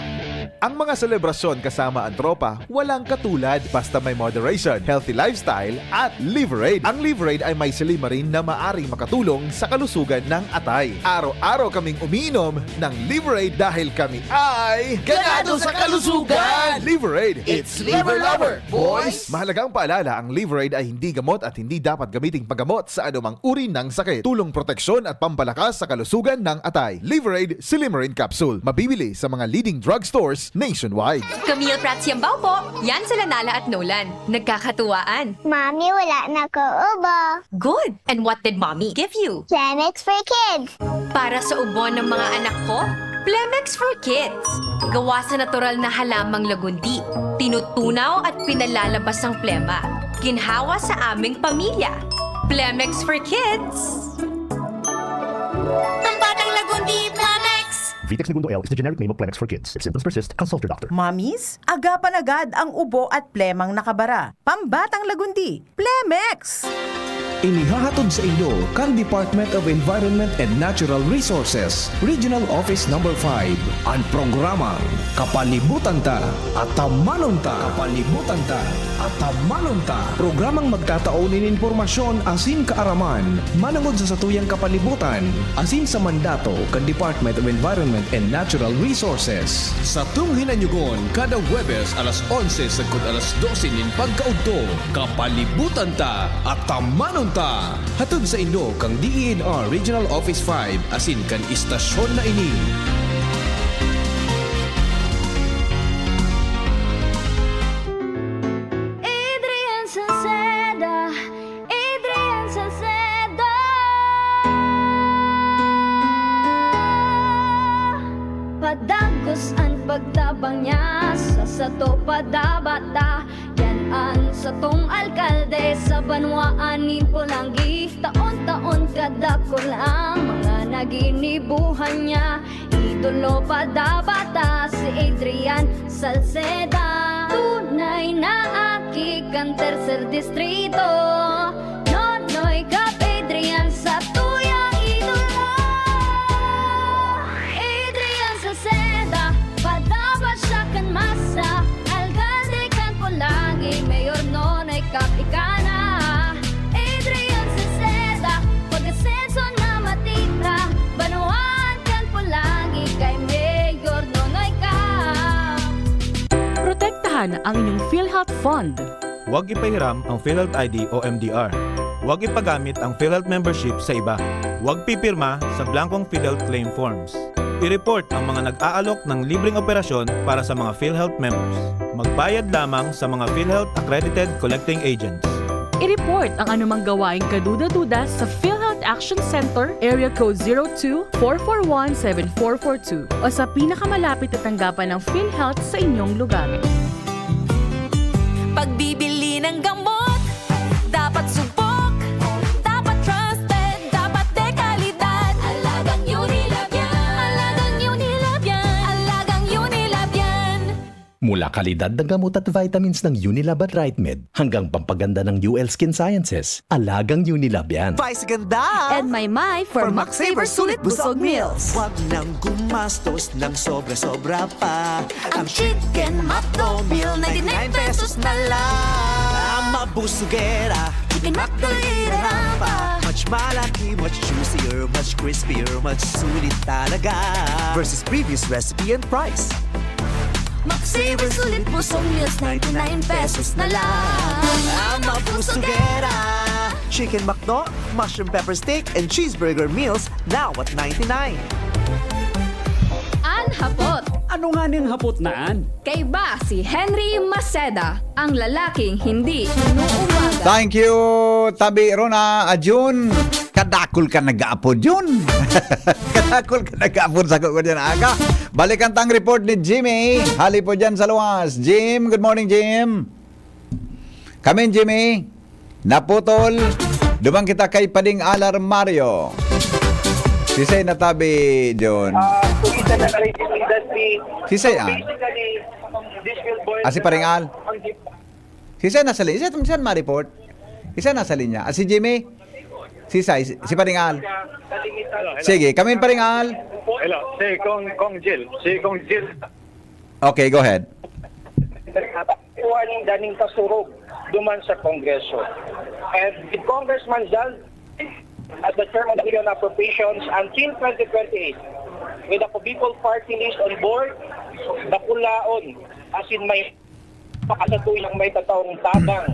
Ang mga selebrasyon kasama ang tropa, walang katulad. Basta may moderation, healthy lifestyle, at Liverade. Ang Liverade ay may silymarin na maaring makatulong sa kalusugan ng atay. Araw-araw kaming umiinom ng Liverade dahil kami ay ganado sa kalusugan! Liverade, it's Liver Lover, boys! Mahalagang paalala, ang Liverade ay hindi gamot at hindi dapat gamiting panggamot sa anumang uri ng sakit. Tulong proteksyon at pampalakas sa kalusugan ng atay. Liverade Silymarin Capsule. Mabibili sa mga leading drugstores nationwide. Camille Prats Yambao po. Yan sila Nala at Nolan. Nagkakatuwaan. Mami, wala na ko ubo. Good! And what did Mommy give you? Xanax for kids. Para sa ubo ng mga anak ko, Plemex for Kids. Gawa sa natural na halamang lagundi. Tinutunaw at pinalalabas ang plema. Ginhawa sa aming pamilya. Plemex for Kids. Ang batang lagundi, Plemex! Vitex Negundo L is the generic name of Plemex for Kids. If symptoms persist, consult your doctor. Mommies, agapan agad ang ubo at plemang nakabara. Pambatang lagundi, Plemex! Inihahatod sa inyo kan Department of Environment and Natural Resources, Regional Office Number five, an programang Kapalibutan Ta, Atamanon Ta. Kapalibutan Ta, Atamanon Ta. Programang magtatao nin impormasyon asin kaaraman manongod sa satuyang kapalibutan asin sa mandato kan Department of Environment and Natural Resources. Satong hinanyugon kada Huwebes alas onse sagkod alas dose nin pagkaudto. Kapalibutan Ta, Atamanon Ta! Hatod sa inyo kan D E N R Regional Office five asin kan istasyon na ini. Adrian Salceda, Adrian Salceda. Padagos an pagtabang niya sa sato padabata. Yan an satong alkalde sa banwaan nin Polangui. Taon-taon kadakul ang mga naginibuhan niya. Idolo padabata si Adrian Salceda. Tunay na aki kan tercer distrito. Nonoy Cap Adrian satuyang idolo. Adrian Salceda, padaba siya kan masa. Alkalde kan Polangui, Mayor Nonoy Cap ika na. Adrian Salceda, pag-asenso na matira. Banwaan kan Polangui kay Mayor Nonoy Cap. Protektahan ang inyong PhilHealth Fund. Huwag ipahiram ang PhilHealth I D o M D R. Huwag ipagamit ang PhilHealth membership sa iba. Huwag pipirma sa blankong PhilHealth claim forms. I-report ang mga nag-aalok ng libreng operasyon para sa mga PhilHealth members. Magbayad lamang sa mga PhilHealth accredited collecting agents. I-report ang anumang gawaing kaduda-duda sa PhilHealth Action Center, Area Code zero two, four four one, seven four four two, o sa pinakamalapit na tanggapan ng PhilHealth sa inyong lugar. Pagbibili ng gamot, dapat subok, dapat trusted, dapat de kalidad. Alagang Unilab yan. Alagang Unilab yan. Alagang Unilab yan. Mula kalidad na gamot at vitamins ng Unilab at Rightmed hanggang pampaganda ng U L Skin Sciences, alagang Unilab yan. Vice Ganda! And Maymay for Max Saver Sulit Busog Meals. Wag nang gumastos ng sobra-sobra pa. Ang Chicken McDo Meal, ninety-nine pesos na lang. Ah, mabusugera. Chicken McDo, irarapa. Much malaki, much juicier, much crispier, much sulit talaga. Versus previous recipe and price. Max Saver Sulit Busog Meals, ninety-nine pesos na lang. Ah, mabusugera. Chicken McDo, mushroom pepper steak, and cheeseburger meals now at ninety-nine. An hapot. Ano nga ning hapot na an? Kaiba si Henry Maceda, ang lalaking hindi inuumaga. Thank you, Tabi Rona Ajun. Kadakol ka nag-aapod yun. Kadakol ka nag-aapod sa kuko dyan, aga. Balikan tang report ni Jimmy. Hali po dyan sa luwas. Jim, good morning, Jim. Kamin, Jimmy. Naputol. Duman kita kay Pading Alar Mario. Sisay na tabi, John? Ah, kung isa na kay Industry, Sisay, ah? Basically, this will boil Ah, si Paring Al? Sisay nasa linya? Sisay, sisay ma-report? Sisay nasa linya? Ah, si Jimmy? Sisay? Si, si Paring Al? Sige, kami Paring Al. Hello, si Kong, Kong Jill. Si Kong Jill. Okay, go ahead. One daning kasurog duman sa Kongreso. And with Congressman Zal as the chairman of the Appropriations until twenty twenty-eight, with a Cubicol party list on board, dakulaon, as in may pakasatuyang may tataong tabang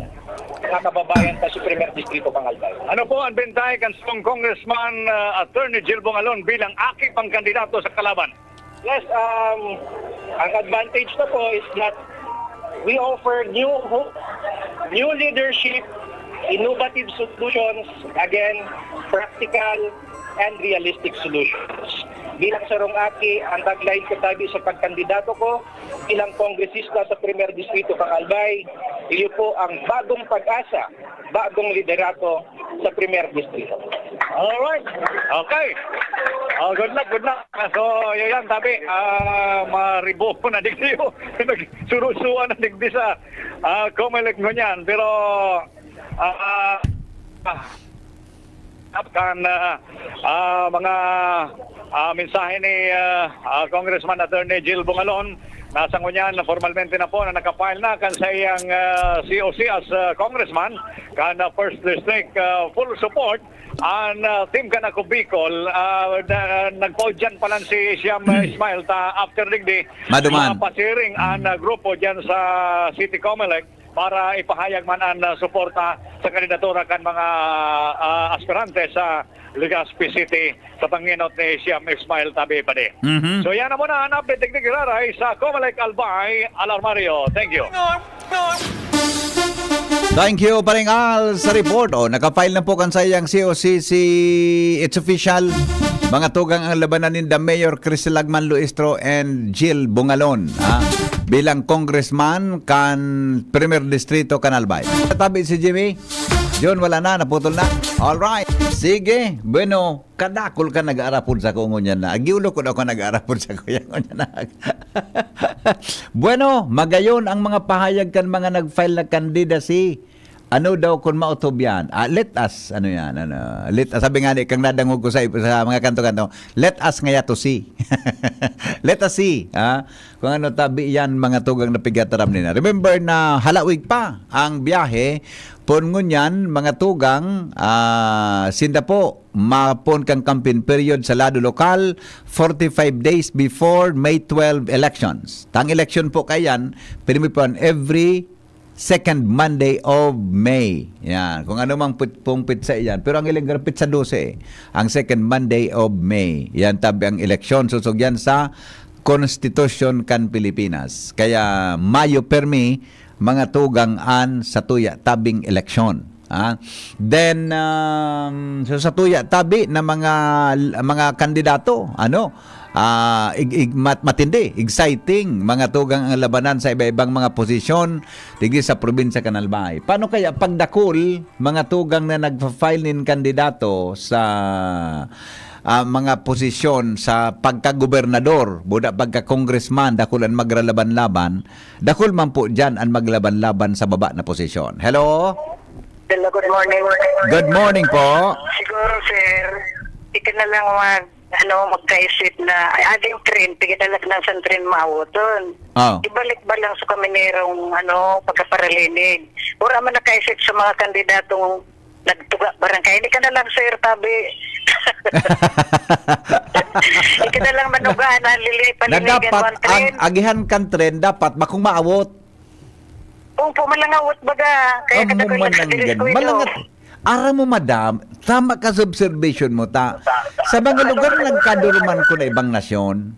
na kababayan ta si Primer Distrito kan Albay. Ano po ang bentay kan sarong Congressman, ah, Attorney Jill Bongalon bilang aki pang kandidato sa kalaban? Yes, um, ang advantage na po is that we offer new hope, new leadership, innovative solutions, again, practical and realistic solutions. Bilang sarong aki, ang tagline ko tabi sa pagkandidato ko bilang kongresista sa Primer Distrito kan Albay, iyo po ang bagong pag-asa, bagong liderato sa Primer Distrito. Alright. Okay. Oh, good luck, good luck. Ah, so, yun yan, tabi. Ah, maribo na digdi, oh. Nagsurusuan na digdi sa, ah, Comelec ngunyan. Pero, ah, ah, kan, ah, ah, mga, ah, mensahe ni, ah, ah, Congressman Attorney Jill Bongalon, nasa ngunyan, formalmente na po na nakafile na kan sa iyang, ah, C O C as, ah, congressman, kan, ah, First District, ah, full support an, ah, team kan Ako Bicol, ah, na, nagpaudyan pa lang si Siam, ah, Ismail ta after digdi, Maduman. mapasiring an, ah, grupo dyan sa City Comelec para ipahayag man an, ah, suporta sa kandidatura kan mga, ah, aspirante sa Legazpi City sa pangenot ni Siam Ismail Tabi Padi. Mhm. So, yan na muna an update, digdi giraray sa Comelec Albay, Alarmario. Thank you. Thank you, Paring Al, sa report. Oh, nakafile na po kan saiyang C O C si It's Official. Mga tugang ang labanan ninda Mayor Chris Lagman Luistro and Jill Bungalon, ha? Bilang congressman kan Primer Distrito kan Albay. Tabi si Jimmy. John, wala na, naputol na. All right. Sige, bueno. Kadakol ka nag-aarapod sa ko ngunyan na. Agiulo ko daw ka nag-aarapod sa kuya ngunyan na. Bueno, magayon ang mga pahayag kan mga nag-file na candidacy. Ano daw kun mautob yan? Ah, let us, ano yan, ano, let us, sabi nga ni, kang nadangog ko sa, sa mga kanto-kanto, let us ngaya to see. Let us see, ha? Kung ano tabi yan, mga tugang na pigataram nina. Remember na halawig pa ang biyahe, pon ngunyan, mga tugang, ah, sinda po, mapon kan campaign period sa lado lokal, forty-five days before May twelve elections. Tang election po kayan, pirmi po yan, every second Monday of May. Yan. Kung ano mang pit-, pong pitsa iyan. Pero ang ilegal pitsa dose eh. Ang second Monday of May. Yan tabi ang eleksyon. Susog yan sa Constitution kan Pilipinas. Kaya Mayo permi, mga tugang an satuya tabing eleksyon. Ah, then, um, so satuya tabi na mga, mga kandidato, ano, ah, ig-, ig-, mat-, matindi, exciting, mga tugang ang labanan sa iba-ibang mga posisyon digdi sa probinsya kan Albay. Paano kaya pagdakul, mga tugang na nagfa-file nin kandidato sa, ah, mga posisyon sa pagkagobernador, buda pagka-congressman, dakul an magralaban-laban, dakul man po diyan an maglaban-laban sa baba na posisyon. Hello? Hello, good morning. Good morning po. Siguro, sir, ika na lang mag, ano, magkaisip na, ay, ading trend, pigidalak ng san trend maawoton. Oh. Ibalik ba lang sa kaminerong, ano, pagkaparalinig? Ura man nakaisip sa mga kandidatong nagtuga barangay. Hindi ka na lang, sir, tabi. Hindi ka na lang manugaan na lili Na palinigan dapat, one ang trend. Agihan kan trend, dapat bakong maawot. Kung po malangawot baga, kaya Amo kadagol man lang nagkadilis yan. ko ito. Malangat. Aram mo, madam, tama ka sa observation mo, ta. Sa mga lugar na nagkaduruman ko na ibang nasyon,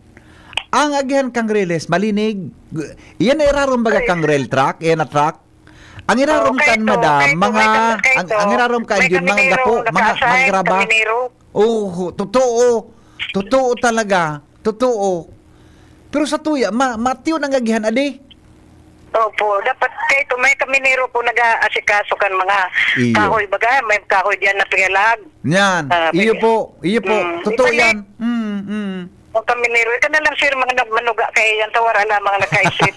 ang agihan kang riles, malinig. Iyan ay raron baga kang rail track, iyan na track. Ang irarom Oo, kan, kaito, madam, kaito, mga, may ka-, ang, kaito, ang irarom kan may Jun, mga kaminero, gapo, mga, naka-assign, mga graba. Kaminero. Oo, totoo. Totoo talaga. Totoo. Pero sa tuya, ma-, matiyo nang agihan, adi? Opo, dapat kaito, may kaminero po nag-aasikaso kan mga Iyo. kahoy. Baga, may kahoy diyan na piyalag. Yan. Ah, Iyo pwede. po. Iyo po. Mm, Totoo iba ni- yan. Mm, mm. Ang kaminero, ika na lang, sir, mga nagmanuga kay yan, tawara lamang nagkaisip.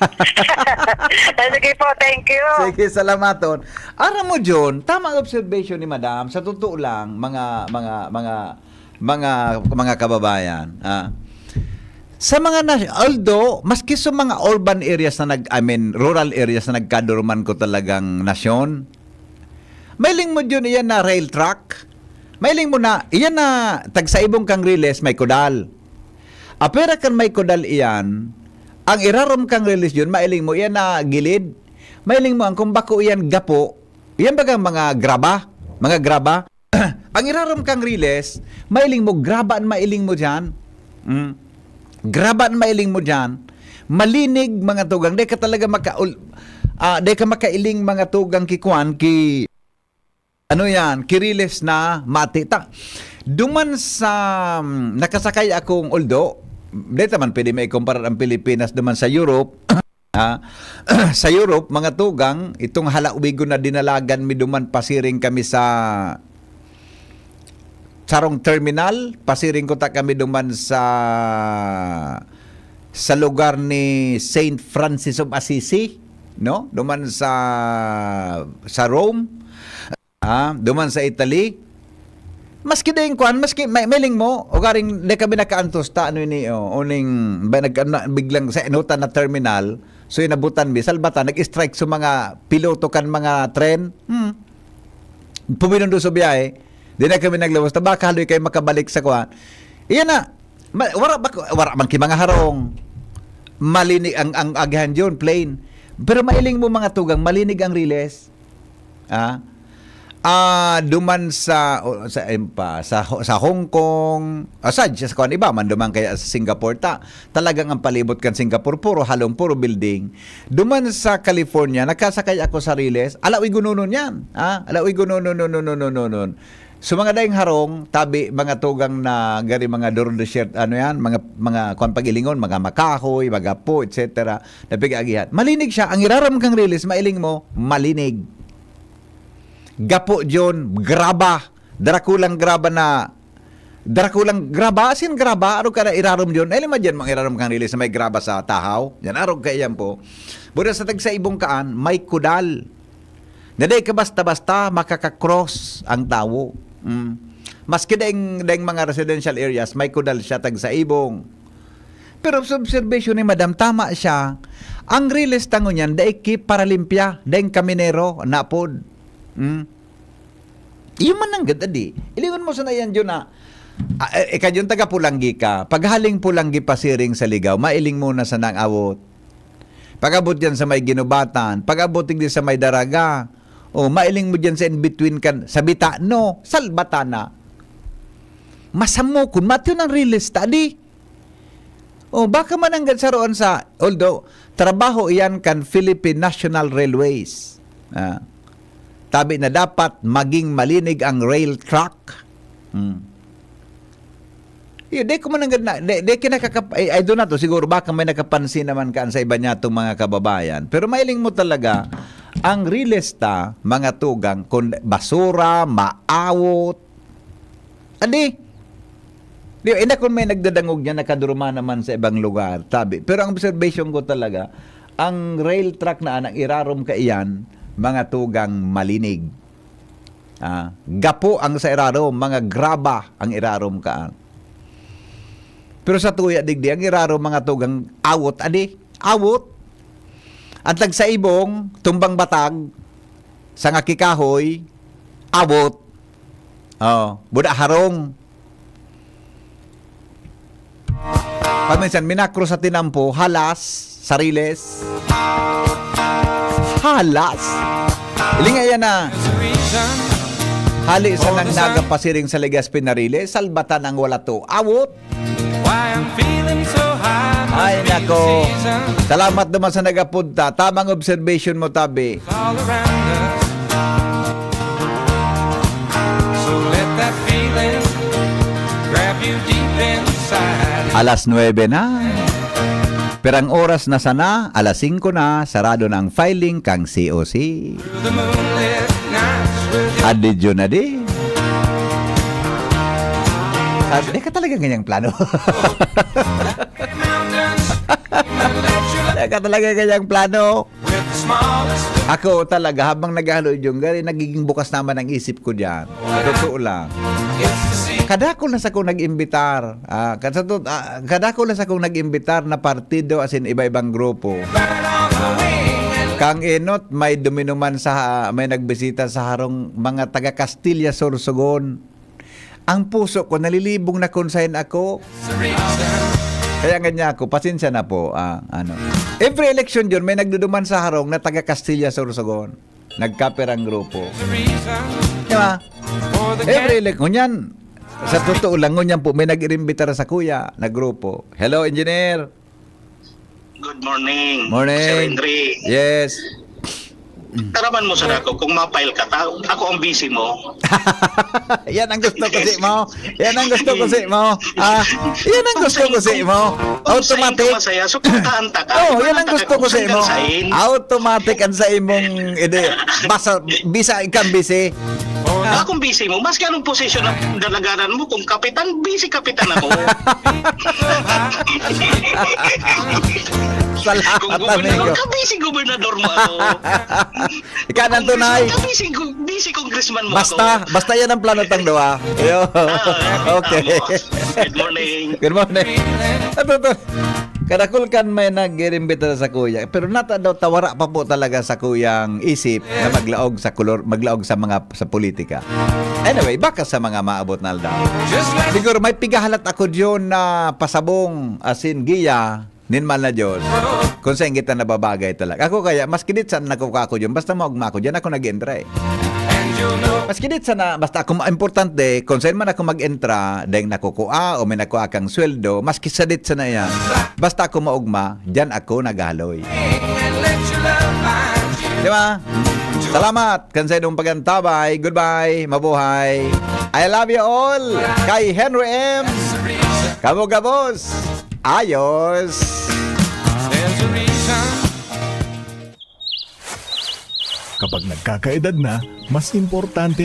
Ah, sige po, thank you. Sige, salamaton. Aram mo, John, tama ang observation ni Madam. Sa totoo lang, mga, mga, mga, mga, mga kababayan, ah, sa mga nas-, although, maski sa mga urban areas na nag-, I mean, rural areas na nagkaduruman ko talagang nasyon, mailing mo, John, iyan na rail track. Mailing mo na, iyan na tagsaibong kang riles, may kudal. Apera kan may kudal iyan, ang irarom kang riles, John, mailing mo, iyan na gilid. Mailing mo, ang kung bako iyan gapo, iyan bagang mga graba, mga graba. Ang irarom kang riles, mailing mo, graba an mailing mo diyan. Mm. Graba an mailing mo diyan. Malinig, mga tugang. Di ka talaga makaul-, ah, di ka makailing, mga tugang, ki kuan, ki, ano yan, ki riles na mati. Ta-, duman sa, mm, nakasakay akong, although, di ta man pwede maikumparar ang Pilipinas duman sa Europe. Ah, sa Europe, mga tugang, itong halawigon na dinalagan mi duman, pasiring kami sa sarong terminal, pasiring kuta kami duman sa, sa lugar ni Saint Francis of Assisi, no? Duman sa, sa Rome, ah, duman sa Italy. Maski daing kuan, maski may, mailing mo, ugaring di kami nakaantos ta, ano ini, oh, uning, ba, nag-, na, biglang sa inutan na terminal, so inabutan mi, salbatan, nag-strike sa mga piloto kan mga tren. Hmm. Puminundo sa biyahe, di na kami naglabas, ta baka haloy kayo makabalik sa kuan. Iyan na, ma-, wara ba, wara man ki mga harong. Malinig ang, ang agihan yun, plain. Pero mailing mo, mga tugang, malinig ang riles. Ah, ah, duman sa, o, sa, em, pa, sa Ho-, sa Hong Kong, aside siya sa kuwan iba man, duman kaya sa Singapore ta, talagang ang palibot kan Singapore, puro halong, puro building. Duman sa California, nakasakay ako sa riles, alawi gunonon yan, ah, alawi gunonon, nonon, nonon, nonon. So, mga daing harong, tabi, mga tugang na gari, mga durong desert, ano yan, mga, mga kuwan pag-ilingon, mga makahoy, mga po, et cetera. Napig-agihan. Malinig siya. Ang iraram kang riles, mailing mo, malinig. Gapo, John, graba. Drakulang graba na, drakulang graba, asin graba, arog ka na irarom, John. Ay, lima dyan, mga irarom kang riles na may graba sa tahaw. Yan, arog ka iyan po. Buda sa tagsa ibong kaan, may kudal. Na dai ka basta-basta makaka-cross ang tawo. Mm. Maski daing, daing mga residential areas, may kudal siya tagsa ibong. Pero sa obserbasyon ni Madam, tama siya. Ang riles ta ngunyan, dai ki paralimpya, daing kaminero, napod. Mm. Iyo man nanggad, adi. Ilingon mo sana yan, Jun, ah. Ah, eh, ikaw, Jun, taga Pulanggi ka. Paghaling Pulanggi pasiring sa Ligaw, mailing mo na sana ang awot. Pag-abot yan sa may Ginubatan, pag-abot digdi sa may Daraga, o mailing mo dyan sa in-between kan, sa Bitano, Salbatana. Masamo kun matyo ng riles ta, adi. O, baka mananggad sa roon sa, although, trabaho iyan kan Philippine National Railways. Ah, tabi na dapat maging malinig ang rail track. Hmm. Yun, di ko mananggad na, di, di kinakakap-, I, I do not know, siguro baka may nakapansin naman kaan sa iba niya itong mga kababayan. Pero mailing mo talaga, ang riles ta, mga tugang, kun basura, maawot, adi, di, inda kun may nagdadangog niya, nakaduruman naman sa ibang lugar, tabi. Pero ang observation ko talaga, ang rail track na anang irarom kaiyan, mga tugang malinig. Ah, gapo ang sa irarom, mga graba ang irarom kaan. Pero sa tuya digdi, ang irarom, mga tugang awot, adi, awot. Ang tagsaibong, tumbang batag, sanga ki kahoy, awot. Oh, buda harong. Paminsan, minakro sa tinampo, halas, sa riles. Halas. Ilinga yan na. Hali sa nang naga pasiring sa Legazpi na riles, salbatan ang wala to. Awot. Why I'm feeling so high, must Ay, be the nako. Season. Salamat naman sa nagapunta. Tamang observation mo, tabi. All around us. So let that feeling grab you deep inside. Alas nuebe na. Pero ang oras na sana, alas singko na, sarado na ang filing kang C O C. Through the moonlit nights with you. Adidyo na di. Sabi, "Teka, talaga ganyang plano?" Teka, talaga ganyang plano? Ako talaga, habang naghahaloy yung gari, nagiging bukas naman ang isip ko dyan. Totoo lang. Kadakol na sa kong nag-imbitar. Ah, kad-, sa tot-, ah, kadakol na sa kong nag-imbitar na partido, as in, iba-ibang grupo. Kang enot, may duminuman sa, may nagbisita sa harong, mga taga Castilla, Sorsogon. Ang puso ko, nalilibong na kung sain ako. Kaya nga niya ako, pasensya na po, ah, ano. Every election yun, may nagduduman sa harong na taga Castilla, Sorsogon. Nagkapirang grupo. Di ba? Every elec-, ngunyan, sa totoo lang, ngunyan po, may nag-irimbitar sa kuya na grupo. Hello, engineer. Good morning, Morning. Sir Henry. Yes. Taraman mo sa ako, kung ma-file ka, ta-, ako ang busy mo. Yan ang gusto ko si mo. Yan ang gusto ko si mo. Ah, yan ang gusto ko si mo. Automatic. Masaya, suportahan ta ka. Oh, yan ang gusto ko si mo. Automatic ang sa imong ide. Basta, bisa ikang busy. Akong busy mo, maski anong posisyon ang dalaganan mo, kung kapitan, busy kapitan ako. Salamat, Kung gobernador amigo. Ka, busy gobernador mo ako. Ikaw nang tunay. Congressman ka, busy, busy congressman mo Basta, ako. Basta yan ang plano tang dua. Yo. Ah, Okay. Tama. Good morning. Good morning. Ito, ito. Kadakol kan may nag-iimbita sa kuya. Pero nata daw tawara pa po talaga sa kuyang isip na maglaog sa kolor, maglaog sa mga, sa politika. Anyway, baka sa mga maabot na aldaw. Siguro may pigahalat ako diyon na pasabong, asin giya, nin mahal na Diyos. Kung sa inggit na nababagay talaga. Ako kaya, mas kinit saan nakukuha ko diyon. Basta maugma ako diyan, ako nag-entra eh. Mas kinit sana, basta ako ma-, importante, kung saan man ako mag-entra, dahil nakukua o may nakuha kang sweldo, maski sadit sana yan. Basta ako maugma, diyan ako naghaloy. Di ba? Salamat kan sa inyong pagantabay. Goodbye. Mabuhay. I love you all. Kay Henry M. Kamo gabos. Ayos. Kapag nagkakaedad na, mas importante